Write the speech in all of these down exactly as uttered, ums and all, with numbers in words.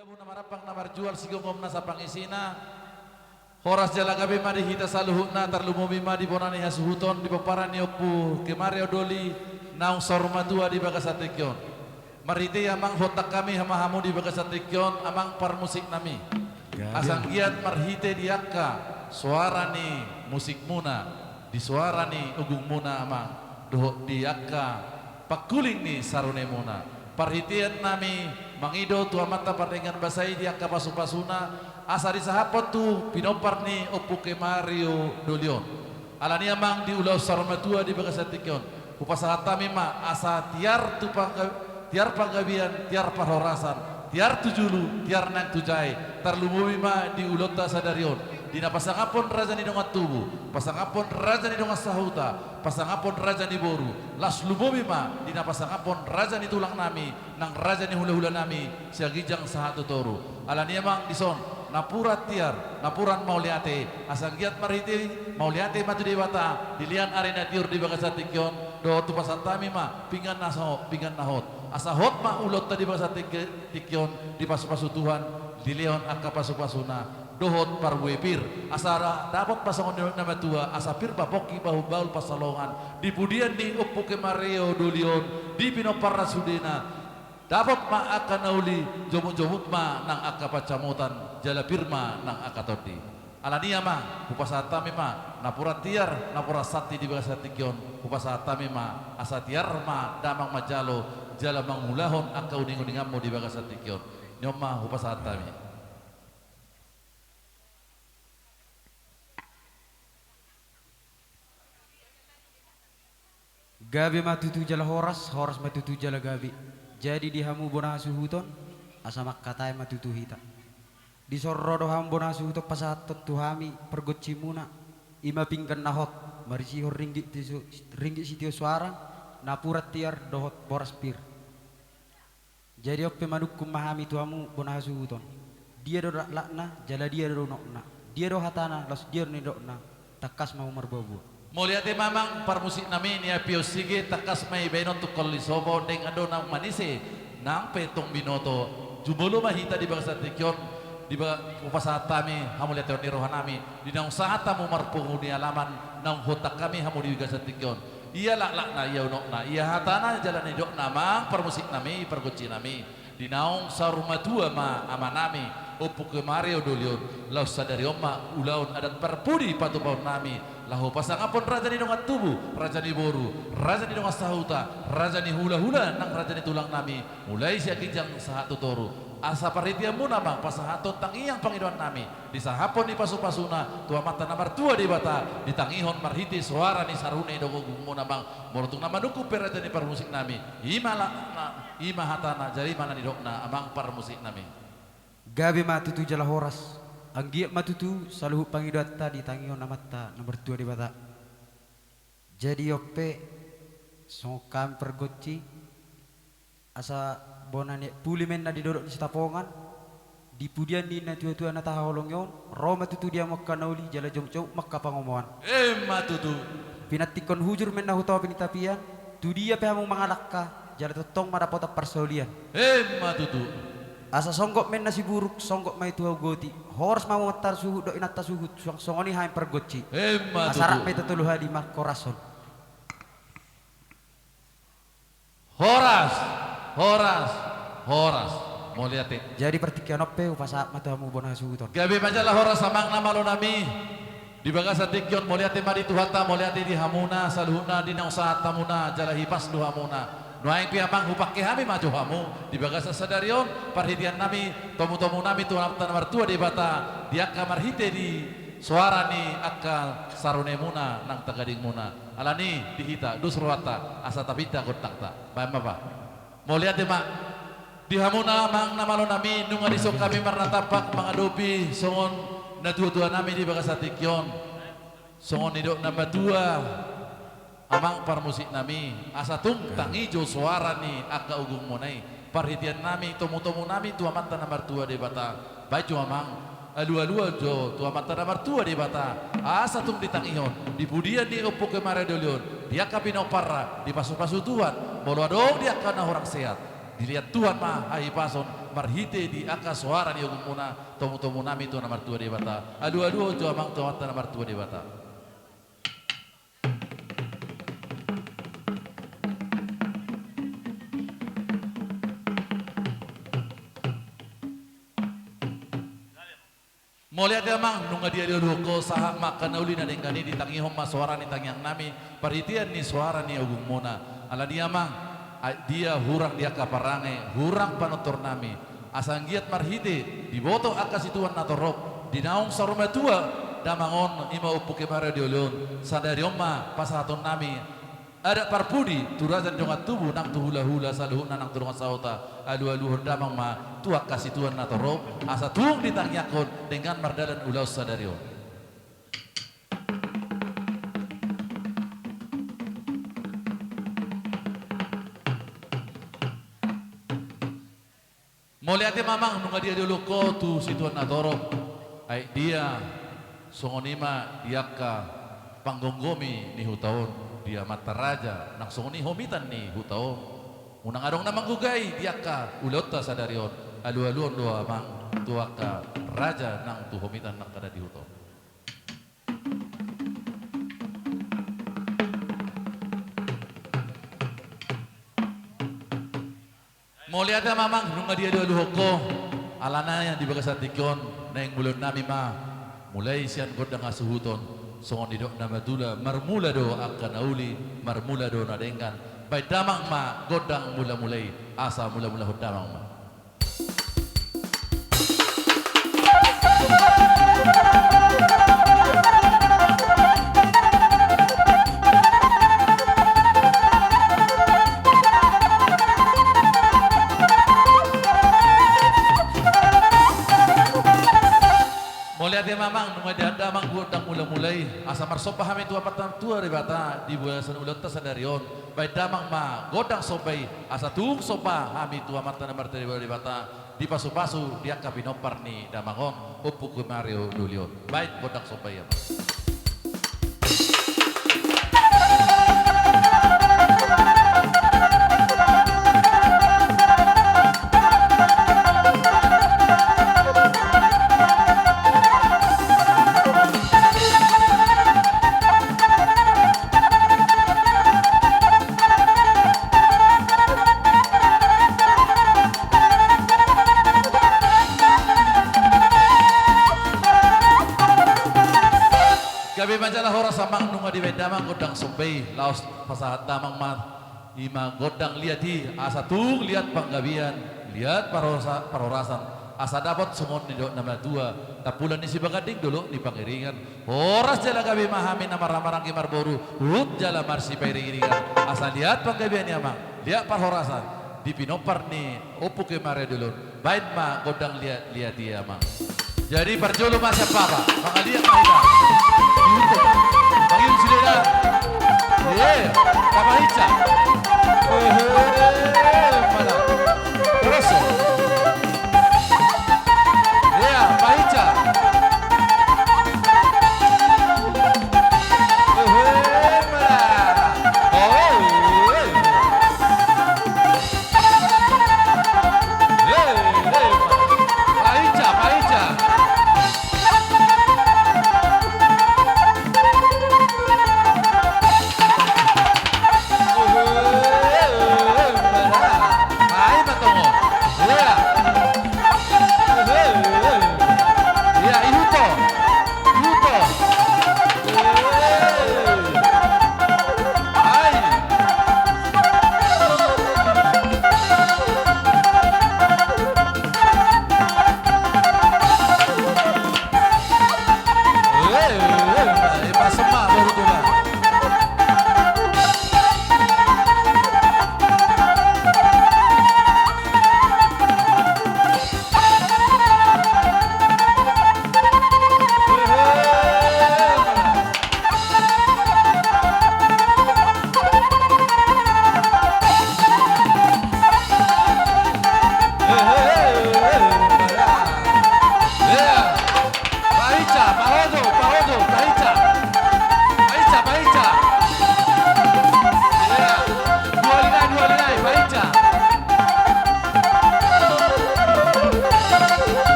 Jabu na marampang na marjual, sigomgom nasa pangisina. Horas jala gabe ma di hita saluhutna, tarlumobi ma di bona ni hasuhuton, di pomparan ni Ompu Kemari Odoli naung saur matua di bagasan tingki on. Marhite i amang, huontak hami ma hamu di bagasan tingki on, amang parmusik nami. Gabe. Asa anggiat marhite di angka soara ni musikmuna, di soara ni ogungmuna amang, dohot di angka pangkuling ni sarunemuna. Parhitean nami mangido tu Amanta Pardenggan Basa i di angka pasupasuna, asa disahaphon tu pinompar ni Ompu Kemari Odoli on. Alani i amang, di ulaon saur matua di bagasan tingki on, hupasahat hami ma asa tiar tu pangga-, tiar panggabean, tiar parhorasan, tiar tu julu, tiar nang tu jae, tarlumobi ma di ulaonta sadari on, di na pasangaphon raja ni dongan tubu, pasangaphon raja ni dongan sahuta, pasangaphon raja ni boru, laos lumobi ma di na pasangaphon raja ni tulang nami, nang raja ni hulahula nami, sian ginjang sahat tu toru. Alani i amang, dison napuran tiar, napuran mauliate, asa anggiat marhite i mauliate ma tu Debata, dilehon ari na tiur di bagasan tingki on, dohot hupasahat hami ma pinggan na so-, pinggan na hot. Asa hot ma ulaonta di bagasan tingki, tingki on, dipasupasu Tuhan, dilehon angka pasupasuna, dohot parbue pir. Asa da-, dapot ma songon nidok na matua, asa pir ma pongki, bahul-bahul pansalongan, di pudian ni Ompu Kemari Odoli on, di pinomparna sudena. Dapot ma angka na uli, jomuk-jomuk ma nang angka pansamotan, jala pir ma nang angka tondi. Alani i amang, hupasahat hami ma napuran tiar, napuran santi di bagasan tingki on, hupasahat hami ma asa tiar ma damang manjalo, jala mangulahon angka uning-uninganmu di bagasan tingki on. Ni on ma hupasahat hami. Gabe ma tutu jala horas, horas ma tutu jala gabe. Jadi di hamu bona hasuhuton, asa mangkatai ma tutu hita. Dison ro do hamu bona hasuhuton pasahathon tu hami pargonsimuna, i ma pinggan na hot, marisihon ringgit tisu-, ringgit sitio soara, napuran tiar dohot boras pir. Jadi on pe manungkun ma hami tu hamu bona hasuhuton. Dia do laklakna, jala dia do unokna. Dia do hatana, laos dia do nidokna, tangkas ma hamu marboaboa. Mauliate ma amang parmusik nami, niampe on sige, tangkas ma i baenon tungkol ni sopo, denggan do naung manise, nang pe tong binoto. Jumolo ma hita di bagasan tingki on, di ba-, hupasahat hami hamauliateon ni roha nami, di naung sahat hamu marpungu di alaman, naung huontak hami hamu di bagasan tingki on. Ia laklakna, ia unokna, ia hatana jala nidokna amang parmusik nami, pargonsi nami. Di naung saur matua ma ama nami, Ompu Kemari Odoli on, laos sadari on ma ulaon adat parpudi patupaon nami, laho pasangaphon raja ni dongan tubu, raja ni boru, raja ni dongan sahuta, raja ni hulahula nang raja ni tulang nami, mulai sian ginjang sahat tu toru. Asa parhiteanmuna ma pasahathon tangiang pangidoan nami, disahaphon ni pasupasuna tu Amanta na martua Debata, ditangihon marhite soara ni sarune dohot ogungmuna amang. Molo tung na manungkun pe raja ni parmusik nami, i ma la-, na, i ma hatana, jala i ma na nidokna amang parmusik nami. Gabe ma tutu jala horas, anggiat ma tutu saluhut pangidoanta ditangihon Amanta na martua Debata. Jadi on pe, songon hami pargonsi, asa bona ni puli ma inna di dolok ni Sitapongan, di pudian ni natuatua na tahaholongi on, ro ma tutu di hamu angka na uli, jala jomukjomuk ma angka pangomoan. Emma tutu. Pinantikkon hujur ma inna hu topi ni tapian, tu dia pe hamu mangalangka, jala tongtong ma dapotan parsaulian. Emma tutu. Asa songgop ma inna siburuk, songgop ma i tu hau goti, horas ma hamu amanta suhut dohot inanta suhut, suang songon i hami pargonsi. Emma tutu. Asa rap ma hita tolu hali marhorashon. Horas, horas, horas. Mauliate. Jadi partingkian on pe hupasahat ma tu hamu bona hasuhuton. Gabe ma jala horas amang na malo nami. Di bagasan tingki on mauliate ma di Tuhanta, mauliate di hamuna saluhutna, di naung sahat hamuna jala hipas do hamuna. Nuaeng pe amang hupangke hami ma jo hamu di bagasan sadari on, parhitean nami, tomutomu nami tu Amanta na martua Debata, di angka marhite di soara ni angka sarunemuna nang tagadingmuna. Alani di hita, dos rohanta, asa tapinta gondangta. Baen ma ba. Mauliate ma. Di hamuna amang na malo nami, nunga dison hami marnatampak mangadopi songon natuatua nami di bagasan tingki on. Songon nidok na matua amang parmusik nami, asa tung tangi jo soara ni angka ogungmuna i. Parhitean nami, tomutomu nami tu Amanta na martua Debata. Baen jo amang, alualuhon jo tu Amanta na martua Debata, asa tung ditangihon, di pudian ni Ompu Kemari Odoli on, di angka pinomparna, dipasupasu Tuhan, molo adong di angka na hurang sehat, dilehon Tuhan ma hahipason, marhite di angka soara ni ogungmuna, tomutomunami tu na martua Debata. Alualuhon jo amang tu Amanta na martua Debata. Mauliate amang, nunga dialualuhon ho sahat ma angka na uli na denggan i, ditangihon ma soara ni tangiangnami, parhitean ni soara ni ogungmuna. Alani i amang, aek dia hurang di angka parange, hurang panortornami. Asa anggiat marhite diboto angka situan na torop, di naung saur matua damang on, i ma Ompu Kemari Doli on, sadari on ma pasahatonnami adat parpudi tu raja ni dongan tubu nang tu hulahula saluhutna nang tu dongan sahuta, alualuhon damang ma tu angka situan na torop, asa tung ditangiangkon denggan mardalan ulaon sadari on. Mauliate ma amang, nunga dialualuhon ho tu situan na torop. Aek dia, songon i ma di angka panggomgomi ni huta on, di amanta raja nang songon i homitan ni huta on. Unang adong na manggogai di angka ulaonta sadari on, alualuhon do amang tu angka raja nang tu homitan nangkanan di huta on. Mauliate ma amang, nunga dialualuhon ho, alana di bagasan tingki on naeng mulaonnami ma, mulai sian gondang hasuhuton, songon nidok na matula, marmula do angka na uli, marmula do na denggan. Baen damang ma gondang mulamula i, asa mulamulahon damang ma. Mauliate ma amang, nunga dibaen damang gondang mulamula i, asa marsomba hami tu Amanta na martua Debata di bagasan ulaonta sadari on. Baen damang ma gondang somba i, asa tung somba hami tu Amanta na martua Debata, dipasupasu di angka pinompar ni damang on, Ompu Kemari Doli on. Baen gondang somba i amang. Gabe ma jala horas amang, nunga dibaen damang gondang somba i, laos pasahat damang ma. I ma gondang liat i, asa tung liat panggabean, liat parhosa-, parhorasan, asa dapot songon nidok na matua, tampulan ni Sibaganding dolok ni Pangiringan. Horas jala gabe ma hami na marhaha maranggi marboru, huhut jala marsipairingiringan. Asa liat panggabean i amang, liat parhorasan, di pinompar ni Ompu Kemari Doli on. Baen ma gondang liat-liat i amang. Jadi parjolo ma sian papa, mangaliat ma hita. Dihukum. Mangihup sidea. Ye, papahinsa. Ehe, mana? Terus. Ye, pahinsa. Ehe, mana? Oh, eh.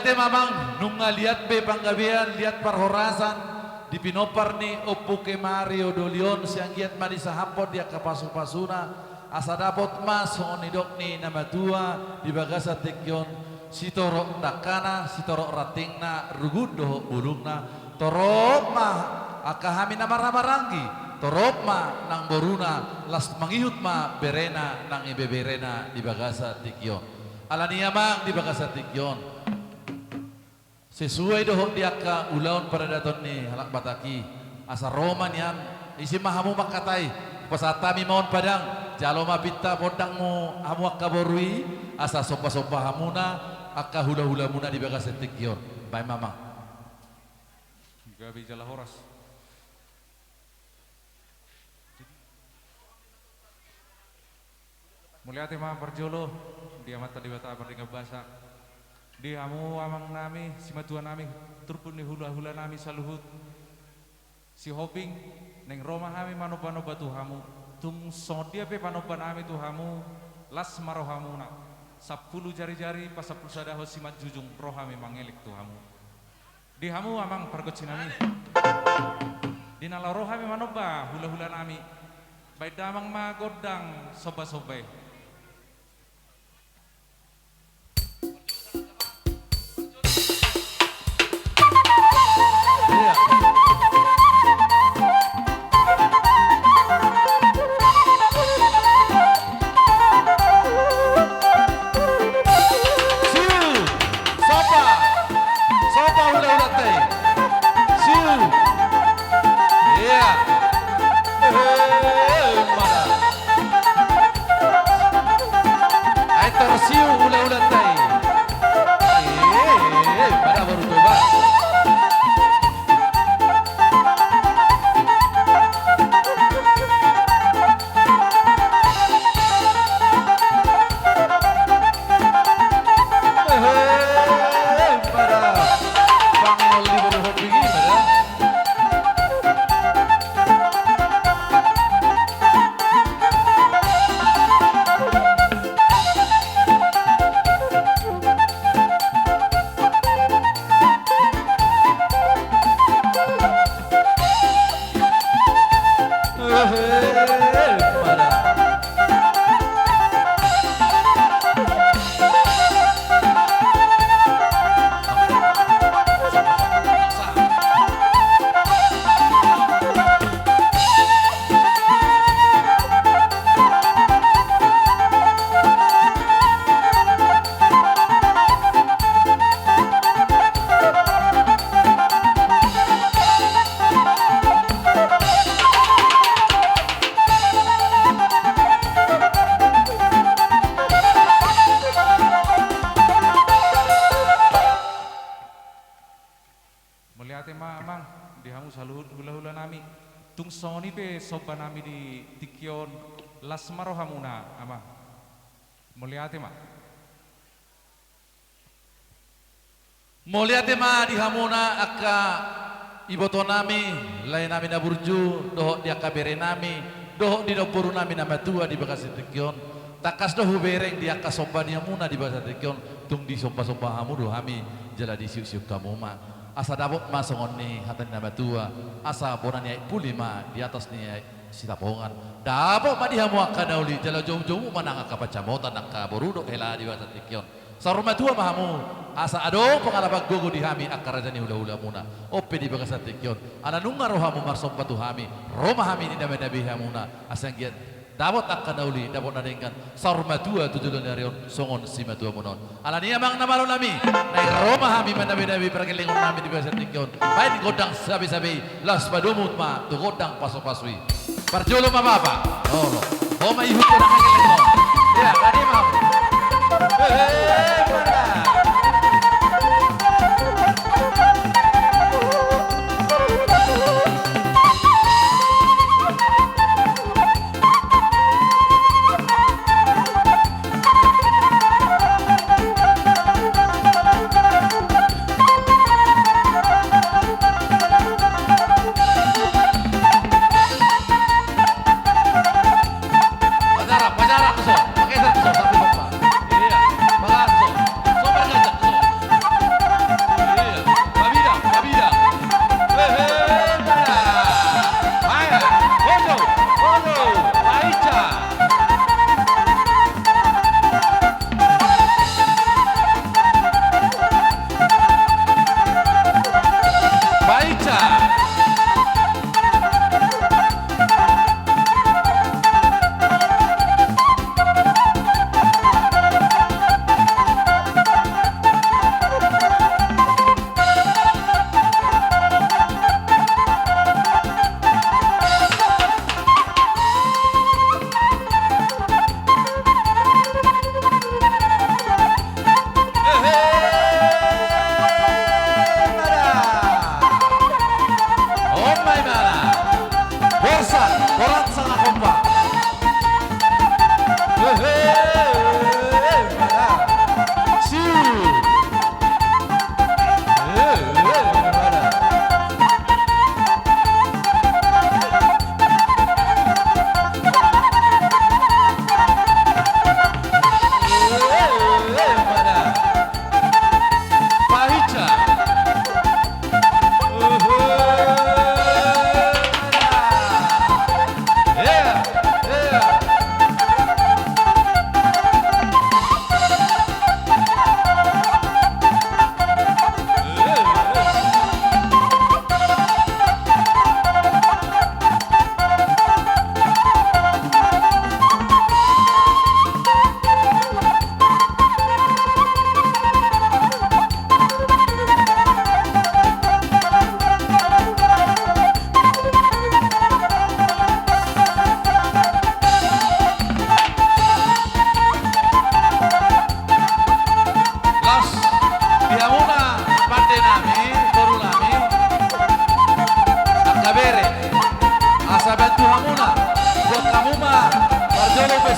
Te mamang, nunga liat be panggabean, liat parhorasan di pinompar ni Ompu Kemari Odolion, sian giat ma disahaphon di angka pasupasuna, asa dapot ma songon nidok ni na matua di bagasan tingki on, sitorop dangkana, sitorop rantingna, rugut dohot bulungna, torop ma angka hami na marhahamaranggi, torop ma nang boruna, las mangihut ma berena nang ibeberena di bagasan tingki on. Alani i amang di bagasan tingki on, sesuai dohot di angka ulaon paradaton ni halak Batak i, asa ro ma nian, isi ma hamu mangkatai, pasahat hami ma on padang, jalo ma pinta pondangmu hamu angka boru i, asa sombasomba hamuna angka hulahulamuna di bagasan tingki on. Baen ma amang. Gabe jala horas. Mauliate ma parjolo di Amanta Debata pardenggan basa, di hamu amangnami, simatuanami, turpuk ni hulahulanami saluhut. Sihombing, naeng ro ma hami manombanomba tu hamu. Tung songon dia pe panombanami tu hamu, las ma rohamuna. Sampulu jarijari pasampulu sadahon simanjujung ro hami mangelek tu hamu. Di hamu amang pargonsinami, di na laho ro hami manomba hulahulanami, baen damang ma gondang sombasomba i. Siu, somba, somba hulahulanta i. Siu. Ia. Ehe, mana? Ai tor siu hulahulanta i. Ehe, mana baru coba? Mauliate ma amang di hamu saluhut hulahulanami. Tung songon i pe sombanami di tingki on, las ma rohamuna amang. Mauliate ma. Mauliate ma di hamuna angka ibotonami, laenami na burju, dohot di angka berenami, dohot di namborunami na matua di bagasan tingki on. Tangkas do hubereng di angka somba ni hamuna di bagasan tingki on, tung disombasomba hamu do hami, jala disiuksiuk hamu ma. Asa dapot ma songon ni hata ni na matua, asa bona ni aek puli ma di atas ni aek sitapongan. Dapot ma di hamu angka na uli, jala jomujomuk ma nang angka pansamotan angka boru dohot hela di bagasan tingki on. Saur matua ma hamu, asa adong pangalapan gogo di hami angka raja ni hulahulamuna. On pe di bagasan tingki on, ala nunga ro hamu marsomba tu hami, ro ma hami ninna binahen hamuna, asa anggiat dapot angka na uli, dapot na denggan, saur matua tu joloan ni ari on songon simatuamuna on. Alani i amang na malonami, naeng ro ma hami manabenabe pargellengonnami di bagasan tingki on. Baen gondang sabesabe i, laos padomu ma tu gondang pasupasu i. Parjolo ma bapa. Olo. Ho ma ihut gondang pargellengonnami. Ia, tadi ma. Hehe, mana?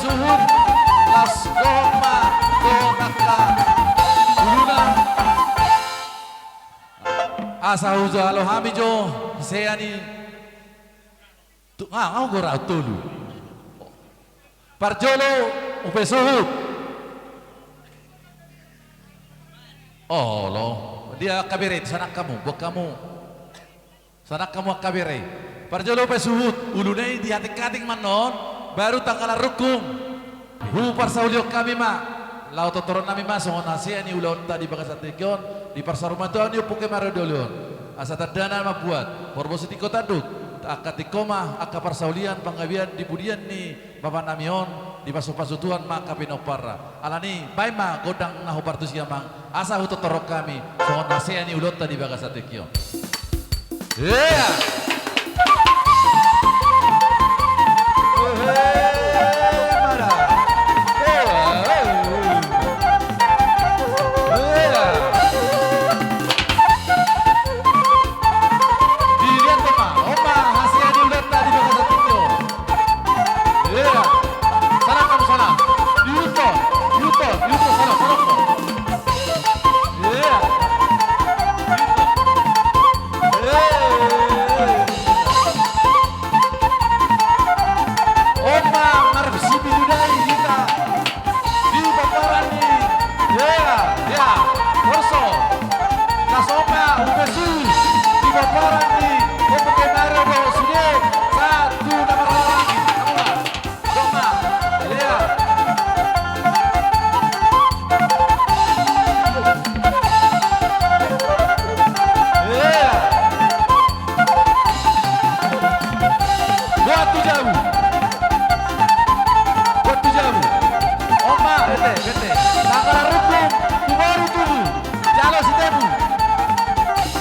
Suhut, las dohot ma dohot angka uluna. Asa hujalo hami jo hasea ni tu, nga, nga, gora tolu. Parjolo, upe suhut. Olo, dia angka bere, sanang hamu, buat hamu. Sanang hamu angka bere. Parjolo upe suhut, uluna i dihatinghating ma annon, baru tanggalan rungkung. Huparsaulihon hami ma, laho tortoronnami ma songon hasea ni ulaonta di bagasan tingki on, di parsaurmatuaon ni Ompu Kemaro Doli on. Asa tandana mambuat horbo sitingko tanduk, angka tingko ma angka parsaulian panggabean di pudian ni bapanami on, dipasupasu Tuhan ma angka pinomparna. Alani, baen ma gondang na hombar tusi, amang, asa hutortoron hami songon hasea ni ulaonta di bagasan tingki on. Ia. Ia. Dilihat ma, on ma hasea ni ulaonta di bagasan tingki on. Ia. Sanang hamu, sanang. Diihuthon, diihuthon, diihuthon, sanang, sanang. Ia. Ia. On ma marsipilu dai hita di pomparan ni, ia, ia, Borso. Las on ma upe suhut di pomparan ni Ompu Kemaro dohot sude sahat tu na marhahaanggi. Dok ma. Ia. Ia. Buat tu jabu. Buat tu jabu. On ma, bete, bete. Tanggalan rungkung, tu boru tubu. Jalo sitebu.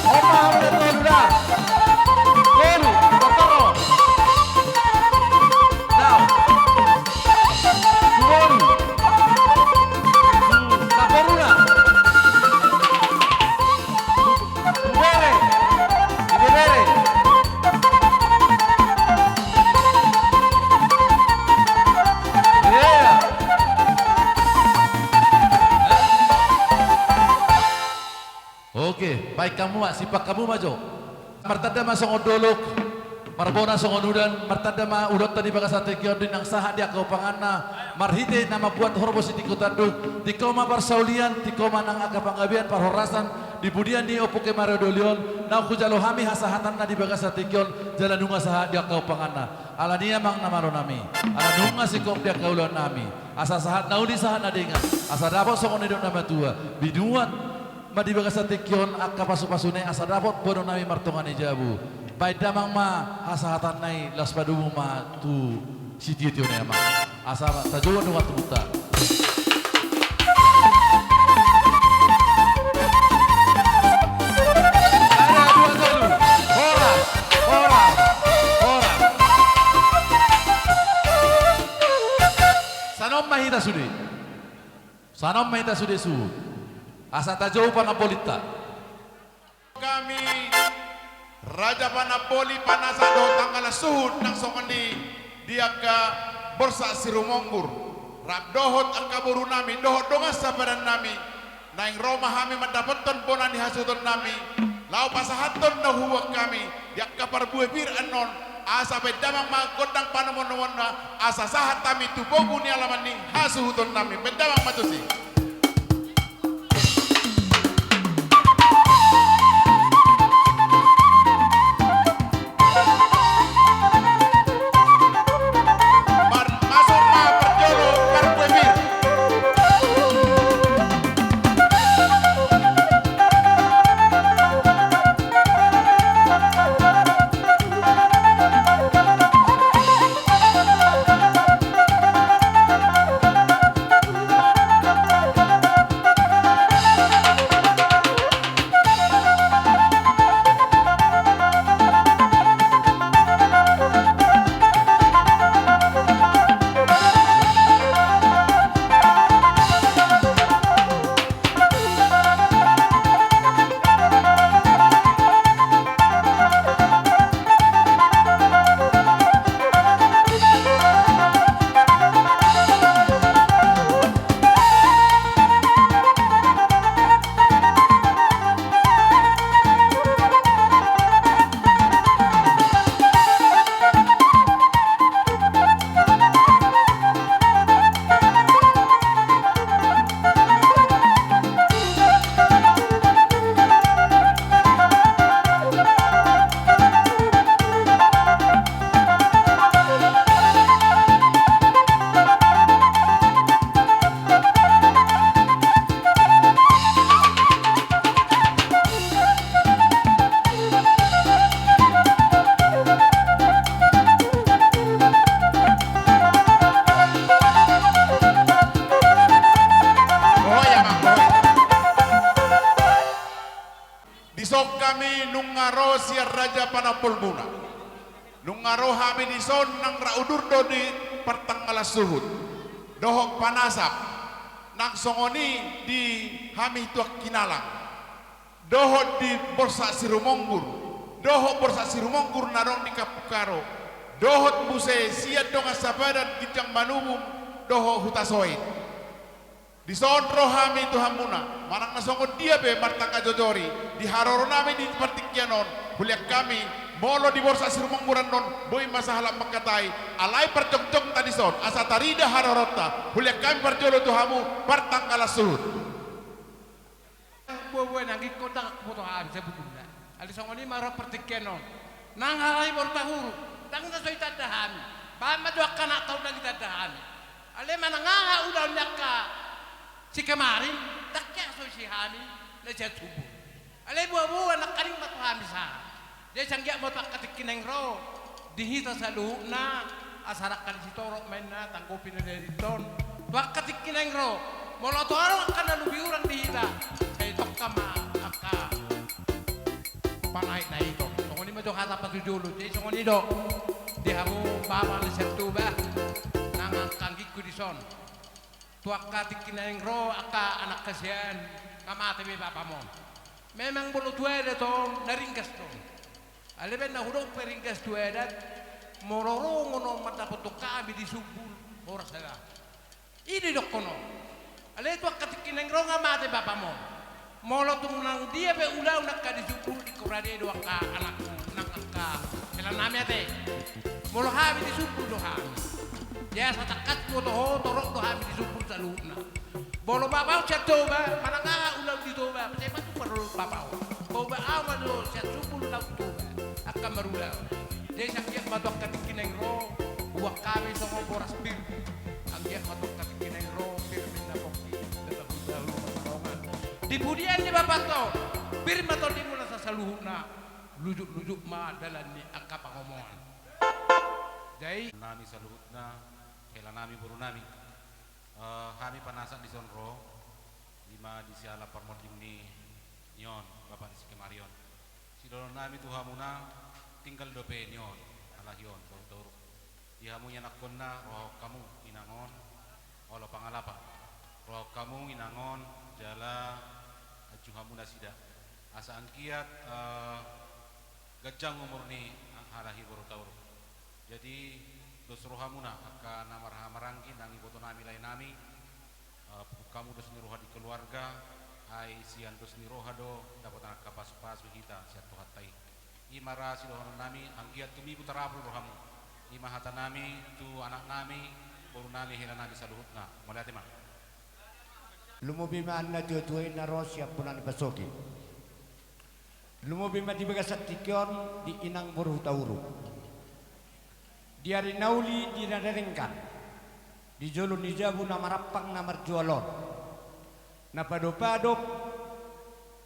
On ma, udah tolu da. Tolu, kontoro. Nau. Tu boru. Tu namboruna. Tu bere. Tu bere. Ia. Oke, baen hamu ma, simpan hamu ma jo. Martanda ma songon dolok, marbona songon udan, martanda ma ulaonta di bagasan tingki on, di nang sahat di angka umpanganna, marhite na mambuat horbo sitingko tanduk, tingko ma parsaulian, tingko ma nang angka panggabean parhorasan, di pudian ni Ompu Kemaro Doli on, naung hujalo hami hasahatanna di bagasan tingki on, jala nunga sahat di angka umpanganna. Alani, amang na malo nami, ala nunga singkop di angka ulaon nami, asa sahat na uli sahat na denggan, asa dapot songon nidok na matua, binuat ma di bagasan tingki on angka pasupasuna i asa dapot boanonnami martonga ni jabu. Baen damang ma hasahatanna i, laos padomu ma tu sitiotiona i, amang. Asa tajouon do nunga tubuta. Sada, dua, tolu. Horas, horas, horas. Sanon ma hita sude. Sanon ma hita sude suhut. Asa tajou panambolinta. Hami Raja Panamboli, panasahat dohot tanggalan suhut nang songon i di angka Borsak Sirumonggur, rap dohot angka borunami dohot dongan sapadannami, naeng ro ma hami mandapothon bona ni hasuhutonnami, laho pasahathon na huboan hami di angka parbue pir annon, asa baen damang ma gondang panomunomuonna, asa sahat hami tu pogu ni alaman ni hasuhutonnami. Baen damang ma tusi. Mar-, masuk ma parjolo parbue pir. Ro sian raja panompolmuna. Nunga ro hami dison nang ra udur do di partanggalan suhut. Dohot panasap. Nang songon i di hami tu angka hinalang. Dohot di Borsak Sirumonggur. Dohot Borsak Sirumonggur na adong di Kampung Karo. Dohot muse sian dongan sapadan ginjang manubung. Dohot Hutasoit. Dison ro hami tu hamuna, manang na songon dia pe martangga jojori, di haroronami di partingkian on, hulean hami, molo di Borsak Sirumonggur annon, boi ma sahalak mangkatai, alai parjongjongta dison, asa tarida haroronta, hulean hami parjolo tu hamu, partanggalan suhut. Buabua nangkin kota boto hami sabutulna. Alai songon i ma ro partingkian on. Nang halahi boru Tahuruk, ndang na so ditanda hami. Baen ma jo angka anakta ndang ditanda hami. Alai manang aha ulaon ni angka si Kamarin, ndang hea so isi hami na sian Sumbul. Alai buabua nangkaning ma tu hami sahat. Jadi sai anggiat ma tu angka tingki naeng ro, di hita saluhutna, asa rangka ni sitorop ma inna tanggopi na didok on. Tu angka tingki naeng ro, molo tu adong angka na lobi hurang di hita, sai tongka ma angka panaek na i tong. Songon i ma jo hata patujolo, jadi songon i do. Di hamu bapa na sian Toba, nang angka anggingku dison. Tu angka tingki naeng ro angka anak hasian, nga mate be bapam on. Memang molo tu adat on, na ringgas do. Alai baen na hudok pe ringgas tu adat, molo ro ngonon mandapothon hami di Sumbul, horas sada. I do didokkon on. Alai tu angka tingki naeng ro nga mate bapam on. Molo tung nang dia pe ulaon angka di Sumbul, ingkon rade do angka anakmu, nang angka helanami ate. Molo hami di Sumbul do hami. Jadi asa tangkas boto ho, torop do hami di Sumbul saluhutna. Molo bapam on sian Toba, manang aha ulaon di Toba, sai ma tung parolop bapam on. Boa au ma jo sian Sumbul laho tu Toba, angka marulaon. Jadi sai anggiat ma tu angka tingki naeng ro, buat hami songon boras pir. Anggiat ma tu angka tingki naeng ro, pir ma inna pongki, tetap bahulbahul ma tongtong. Di pudian ni bapanta on, pir ma tondimuna saluhutna, lujut-lujut ma dalan ni angka pangomoan. Jadi nami saluhutna, helanami borunami. Eh, hami panasap dison ro, i ma di siala parmonding ni, ni on, bapa ni si Kemari on. Sidohononnami tu hamuna, tinggal dope ni on, halahi on, boru Touruk. Di hamu ianakhonna, rohahon hamu inang on, olo pangalapa. Rohahon hamu inang on, jala anju hamu nasida. Asa anggiat, eh, ganjang umur ni halahi boru Touruk. Jadi, dos rohamuna, angka na marhahamaranggi, nang ibotonami laenami, eh, pungkamu dos ni roha di keluarga, ai sian dos ni roha do, dapotan angka pasupasu hita, sian Tuhanta i. I ma ra sidohononnami, anggiat tumibu tarapul rohamu. I ma hatanami, tu anaknami, borunami, helanami saluhutna. Mauliate ma. Lumobi ma na tuatua i na ro sian bona ni pasogit. Lumobi ma di bagasan tingki on di inang boru Hutauruk. Di ari na uli di na denggan, di jolo ni jabu na marampang na marjual on. Na padopadop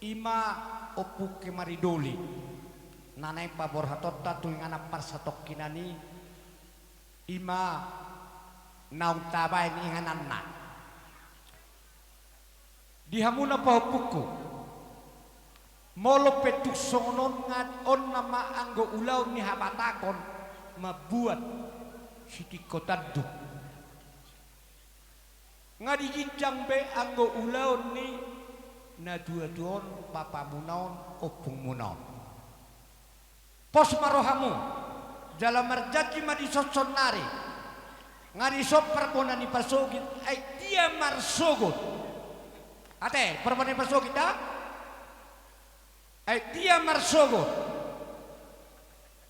i ma Ompu Kemari Doli. Na naeng paborhatonta tu inganan parsatongkinan i, i ma naung tabaen ingananna. Di hamuna pahompungku, molo pe tung songon on nga on nama anggo ulaon ni habatahon mambuat sitingko tanduk. Nga di ginjang be anggo ulaon ni na tuatua on, bapamuna on, ompungmuna on. Pos ma rohamu, jala marjanji ma dison sonnari. Nga dison parbona ni pasogit, aek dia marsogot. Ate, parbona ni pasogit da? Aek dia marsogot.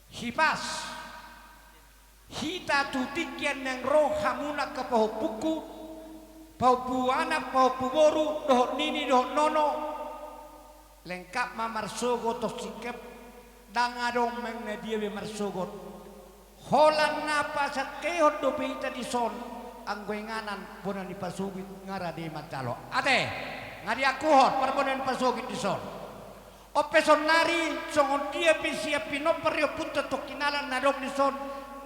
Hipas. Hita tu tingki an naeng ro hamuna angka pahompungku, pahompu anak, pahompu boru, dohot nini, dohot nono. Lengkap ma marsogot on singkep, ndang adong manang na dia be marsogot. Holan na pasangkehon dope hita dison, anggo inganan bona ni pasogit nga rade manjalo. Ate, nga diakuhon parbona ni pasogit dison. On pe sonnari, songon dia pe sian pinompar ni ompunta tu hinalang na adong dison,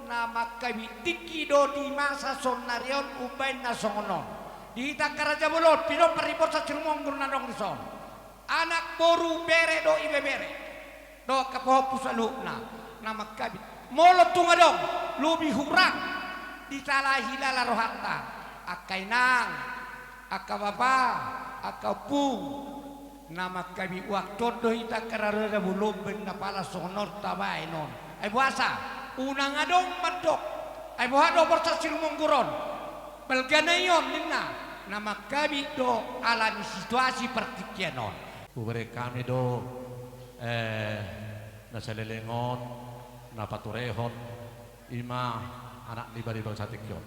na mangkabit tingki do di masa sonnari on umbaen na songon on. Di hita angka raja bolon, pinompar ni Borsak Sirumonggur na adong dison. Anak, boru, bere dohot ibebere. Dohot angka pahompu saluhutna na mangkabit. Molo tung adong lobi hurang, ditalahi lala rohanta, angka inang, angka bapa, angka ompung, na mangkabit, waktu on do hita angka rarada bolon baen na palas songon on tabaen on. Ai boasa? Unang adong mandok. Ai boha do Borsak Sirumonggur on? Balga na i on ninna, na mangkabit do alani situasi partingkian on. Hubereng hami do, eh, na saleleng on, na paturehon, i ma anak niba di bagasan tingki on.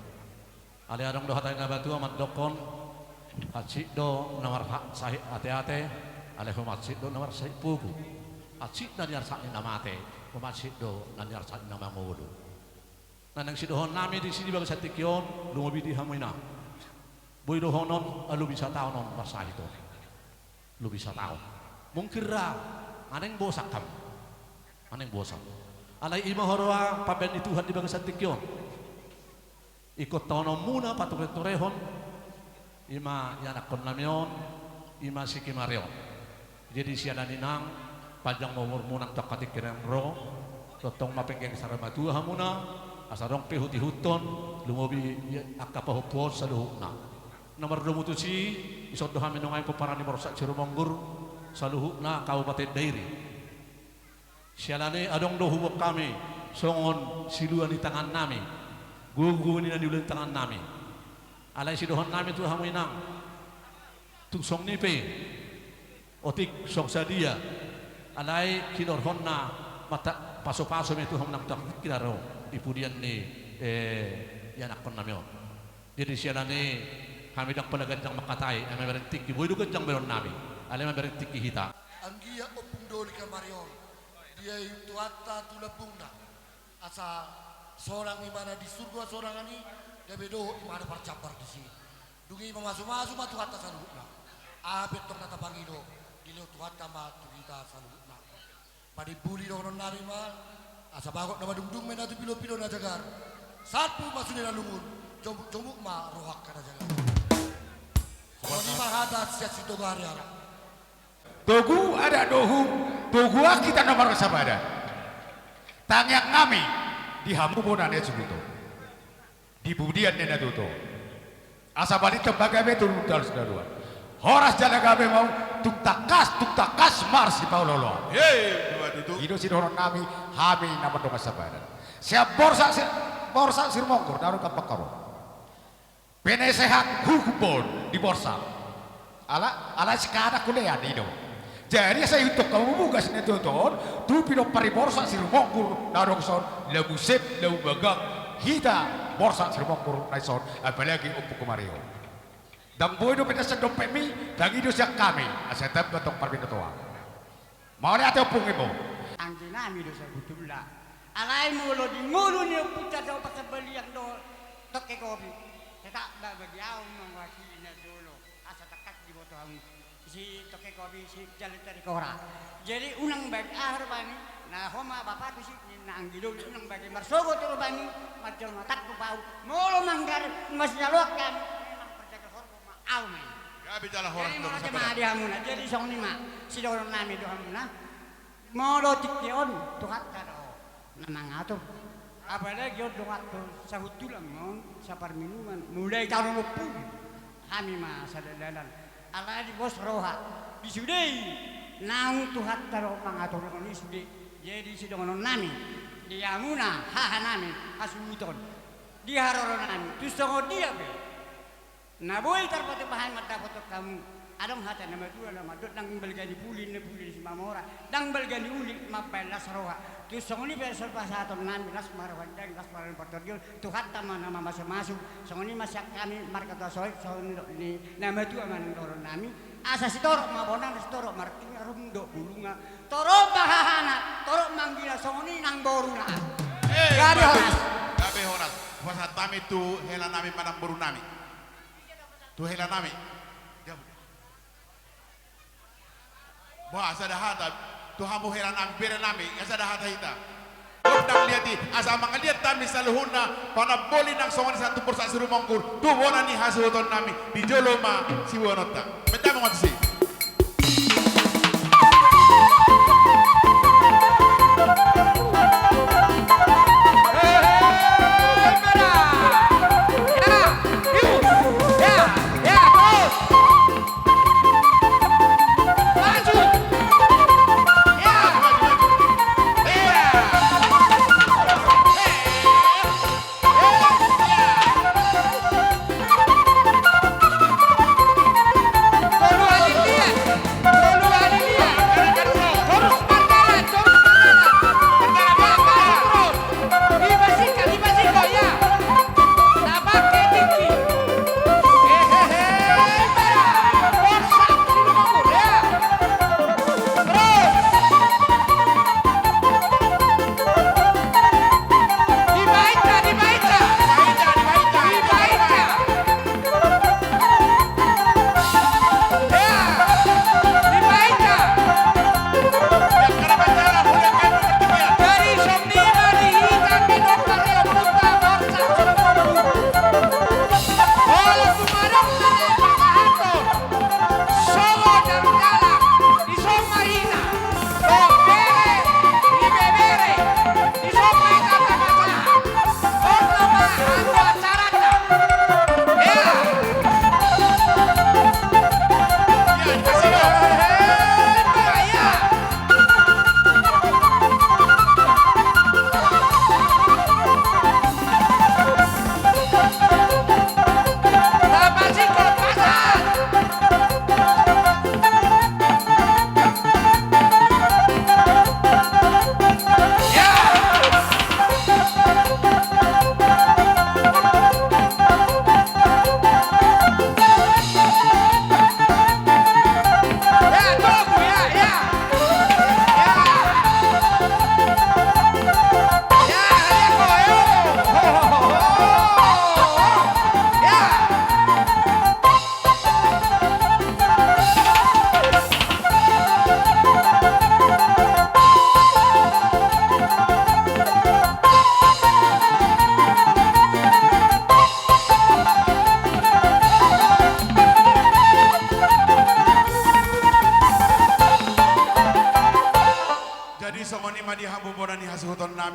Alai adong do hata ni na matua mandokkon, hansit do na marsahit ateate, alai humansit do na marsahit pupu. Hansit na niarsak ni na mate, humansit do na niarsak ni na mangolu. Na naeng sidohonon nami disi di bagasan tingki on, lumobi di hamu inang. Boi dohonon, ah, lobi sataon on marsahit on. Lobi sataon. Mungkin ra, nga naeng bosan hamu. Nga naeng bosan. Alai i ma huroha pambaen ni Tuhan di bagasan tingki on. Ingkon taononmuna patureturehon, i ma ianakkon nami on, i ma si Kimare on. Jadi siala ni i nang, panjang ma umurmuna nang tu angka tingki na naeng ro, tongtong ma pengge sara matua hamuna, asa adong pe huti ihuthon, lumobi angka pahompu on saluhutna. Na mardomu tusi, dison do hami nuaeng pomparan ni Borsak Sirumonggur, saluhutna Kabupaten Dairi. Siala ni i adong do huboan hami songon silua ni tangan nami, gogo ni na niula ni tangan nami. Alai sidohonon nami tu hamu inang, tung songon i pe, otik songon sadia, alai hinorhonna mata pasupasu ma i tu hamu nang tu angka tingki na ro di pudian ni, eh, ianakkon nami on. Jadi siala ni i hami ndang pola ganjang mangkatai, ai mamereng tingki, boi do ganjang baenon nami, alai mamereng tingki hita. Anggiat ompung doli Kimare on, diaihon Tuhanta tu lambungna. Asa sonang ibana di surgo sonangan i, gabe dohot ibana parjambar disi. Dung i mamasumasu ma Tuhanta saluhutna. Aha pe antong na tapangido, dilehon Tuhanta ma tu hita saluhutna. Padimbuli dohonon nami ma, asa bagot na madungdung ma inna tu pilopilo na jagar. Salpu ma sude na lungun, jombukjombuk ma roha angka na jagar. Songon i ma hata sian Sitoga Hariara. Togu adat dohot, togu angka hita na marsahabat. Tangiang nami di hamu bona ni suhut on, di pudian ni na tutu on. Asa balintang ma gabe tu dolok na dua. Horas jala gabe ma hamu, tung tangkas, tung tangkas marsipaolooloan. He, dua tutu. I do sidohonon nami, hami na mardongan sahabat. Sian Borsak Si-, Borsak Sirumonggur, na ro gampang karo. Penasehat hukum on di Borsak. Ala, ala si kanak kulean i do. Jadi asa ihuthon hamu bogas ni tutu on, tu pinompar ni Borsak Sirumonggur na adong dison, lamu sip, lamu magang hita Borsak Sirumonggur na dison, apalagi Ompu Komareo. Ndang boi dope na sian dompetmi, tangi do sian hami, asa tamba tong parbinotoan. Mauliate ompung, imo. Anggi nami do sabotulna. Alai molo di ngolu ni ompunta do pasambalian do tongke kopi. Tetap ba bagi au manguasai na solo. Asa tangkas diboto hamu. Si tongke kopi, si jalan tari kora. Jadi unang bagi aha rupani, na ho ma bapa tusi, ninna anggi doli, unang bagi marsogot rupani, marjolo matangkup au. Molo manggarai, masijaloan hami, memang parjaga horbo ma au ma i. Gabe jala horas. Jadi molo jama di hamuna, jadi songon i ma, sidohonon nami do hamuna. Molo tingki on, Tuhanta do na mangatur. Apalagi on donganhon sahuntulan ma on, saparminuman, mulai taon onom pulu. Hami ma sada dalan. Alai di pos roha. Di sude i, naung Tuhanta do mangatur i sude. Jadi sidohonon nami. Di hamuna, haha nami, hasuhuton. Di haroro nami. Tung songon dia pe. Na boi tarpatupa hami mandapothon hamu. Adong hata na matua na mandok, ndang balga ni puli na puli ni Simamora, ndang balga ni uli mambahen las roha. Tung songon i pe so pasahaton nami, las ma roha ni daging, las ma roha ni partondion, Tuhanta ma na mamasumasu. Songon i ma sian hami marga Tuasoik, songon i do ni na matua manang dohonon nami. Asa sitorop ma bonana, sitorop ma rungkilna, rungdok bulungna, torop ma hahana, torop ma anggina, songon i nang boruna. Eh, gabe horas. Gabe horas. Pasahat hami tu hela nami manang boru nami. Tu hela nami. Boha sada hata tu hamu hela nami, bere nami, sada hata hita. Ndang liat i, asa mangaliat hami saluhutna, panamboli nang songon i sahat tu Borsak Sirumonggur, tu bona ni hasuhuton nami, di jolo ma siboanonta. Mendamung ma tusi.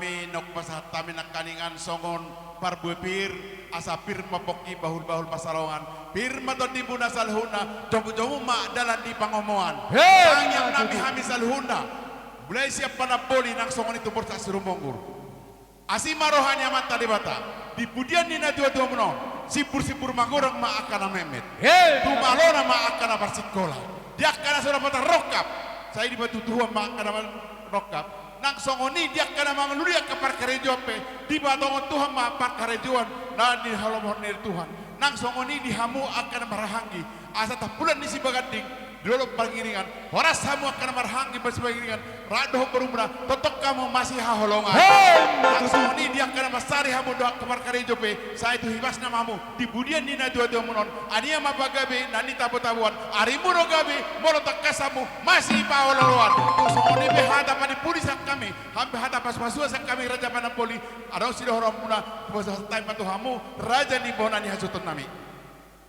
Nunga pasahat hami nangkaningan songon parbue pir, asa pir ma pongki, bahul-bahul pansalongan, pir ma tondimuna saluhutna, jomu-jomu ma dalan di pangomoan. Tangiang nami hami saluhutna, mulai sian Panamboli nang songon i tu Borsak Sirumonggur. Asi ma roha ni Amanta Debata, di pudian ni natuatuamuna on, simbur-simbur magorang ma angka na metmet. Tumalona ma angka na marsikola. Di angka na so dapot rongkap, sai dipatutuhuan ma angka na rongkap. Nang songon i di angka na mangalului angka parkarejoan pe, dipatongon Tuhan ma parkarejoan na nihalomohon ni Tuhan. Nang songon i di hamu angka na marhahaanggi, asa tampulan ni Sibaganding, di dolok Pangiringan, horas hamu angka na marhahaanggi Sibaganding, rap dohot borumuna, tongtong hamu masihaholongan. Nang songon i di angka na mansari hamu dohot angka parkarejo pe, sai tu hibasna ma hamu, di pudian ni natuatuamuna on, ania ma pagabe na nitabo-taboan, arimu do gabe, molo tangkas hamu, masipaolo-oloan. Tung songon i pe hata panimpudian sian hami, hami hata pasu-pasuan sian hami Raja Panamboli, adong sidohononmuna, pasahat hami ma tu hamu, raja ni bona ni hasuhuton nami.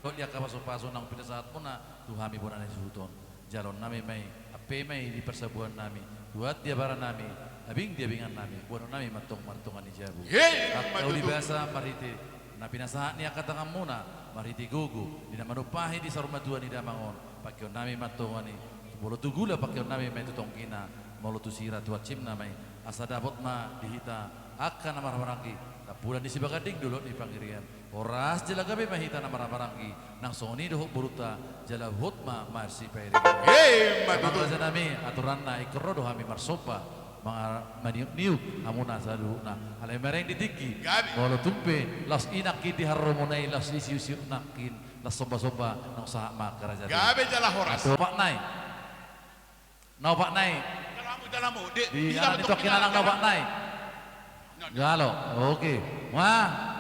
Dohot di angka pasu-pasu naung pinasahatmuna tu hami bona ni hasuhuton. Jaloon nami ma i, ampe ma i di parsabuan nami, tuat di abara nami, abing di abingan nami, boanon nami ma antong martonga ni jabu. Angka uli basa marhite na pinasahat ni angka tanganmuna, marhite gogo di na manumpahi di saur matua ni damang on, pangkeon nami ma antong i, molo tu gula pangkeon nami ma i tu tonggina, molo tu sira tu hansimna ma i, asa dapot ma di hita angka na marhahamaranggi, tampulan ni Sibaganding dolok ni Pangiringan. Horas jala gabe ma hita na marhahamaranggi, nang songon i dohot borunta, jala hot ma marsipairingan. Emma tutu. Raja nami, aturanna ingkon ro do hami marsomba, manga-, maniuk-niuk hamuna saluhutna. Alai mareng di tingki. Gabe. Molo tung pe laos i nangkin di haroromuna i, laos i siuk-siuk nangkin, laos somba-somba, nang sahat ma angka raja. Gabe jala horas. Ado opat nai. Na opat nai. Jalo hamu, jalo hamu. Di, di, di dalam tongki na nang na opat nai. Jalo, oke. Wah.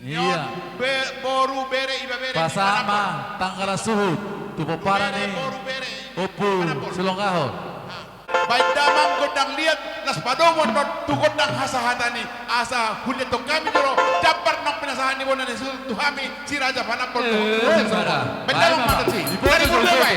Ia. Be-, boru bere, ibebere, pasahat ma tanggala suhut tu pomparan ni Ompu Silonggahon. Baen damang gondang liat, laos padomu annon tu gondang hasahatan i, asa huliathon hami jolo jambar naung pinasahat ni bona ni hasuhuton tu hami, si Raja Panamboli. Eh, baen damang ma. Baen damang ma. Di bona ni hasuhuton.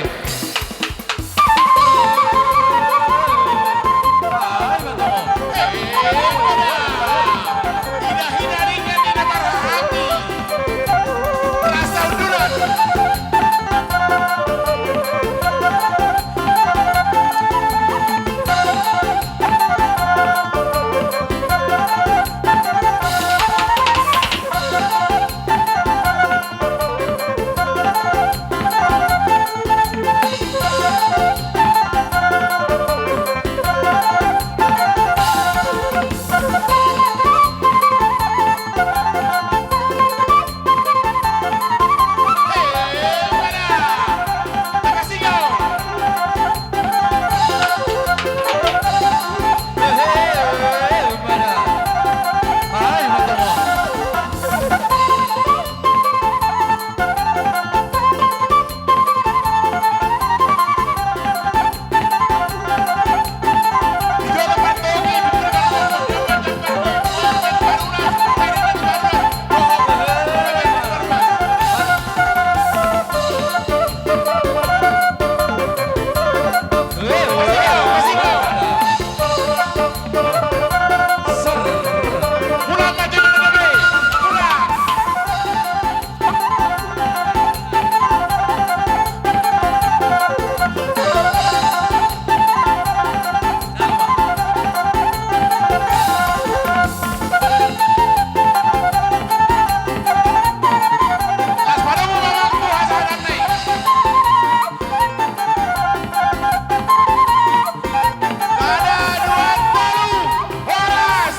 Sada, dua, tolu. Horas,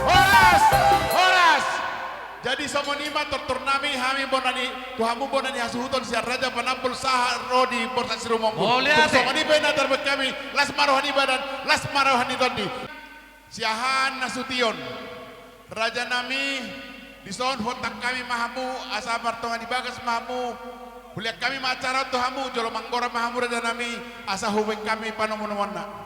horas, horas. Jadi songon i ma tortor nami, hami bona ni, tu hamu bona ni hasuhuton sian Raja Panamboli sahat ro di Borsak Sirumonggur. Songon i pe na tarbaen hami, las ma roha ni badan, las ma roha ni tondi. Siahaan nasution. Raja nami, dison huontak hami ma hamu, asa martonga ni bagas ma hamu. Hulean hami ma acara on tu hamu, jolo manggora ma hamu raja nami, asa hubaen hami panomu-nomuanna.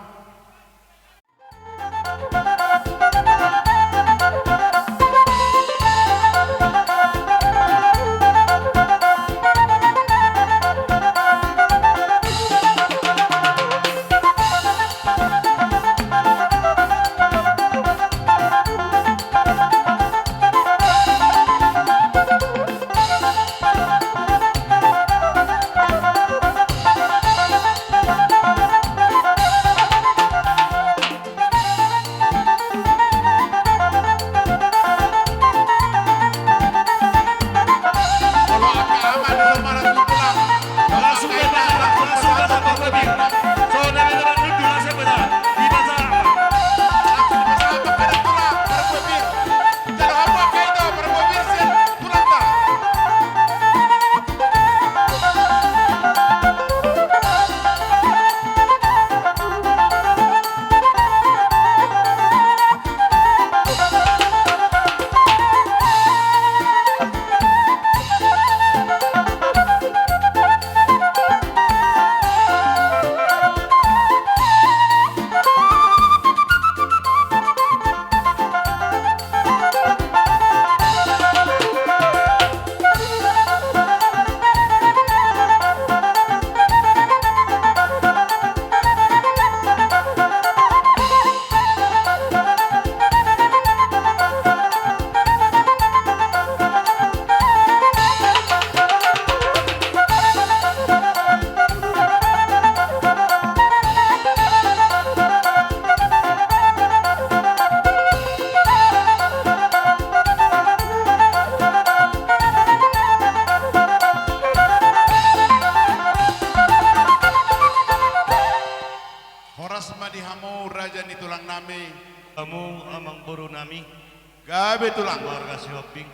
Gabe tulang. Marga Sihombing.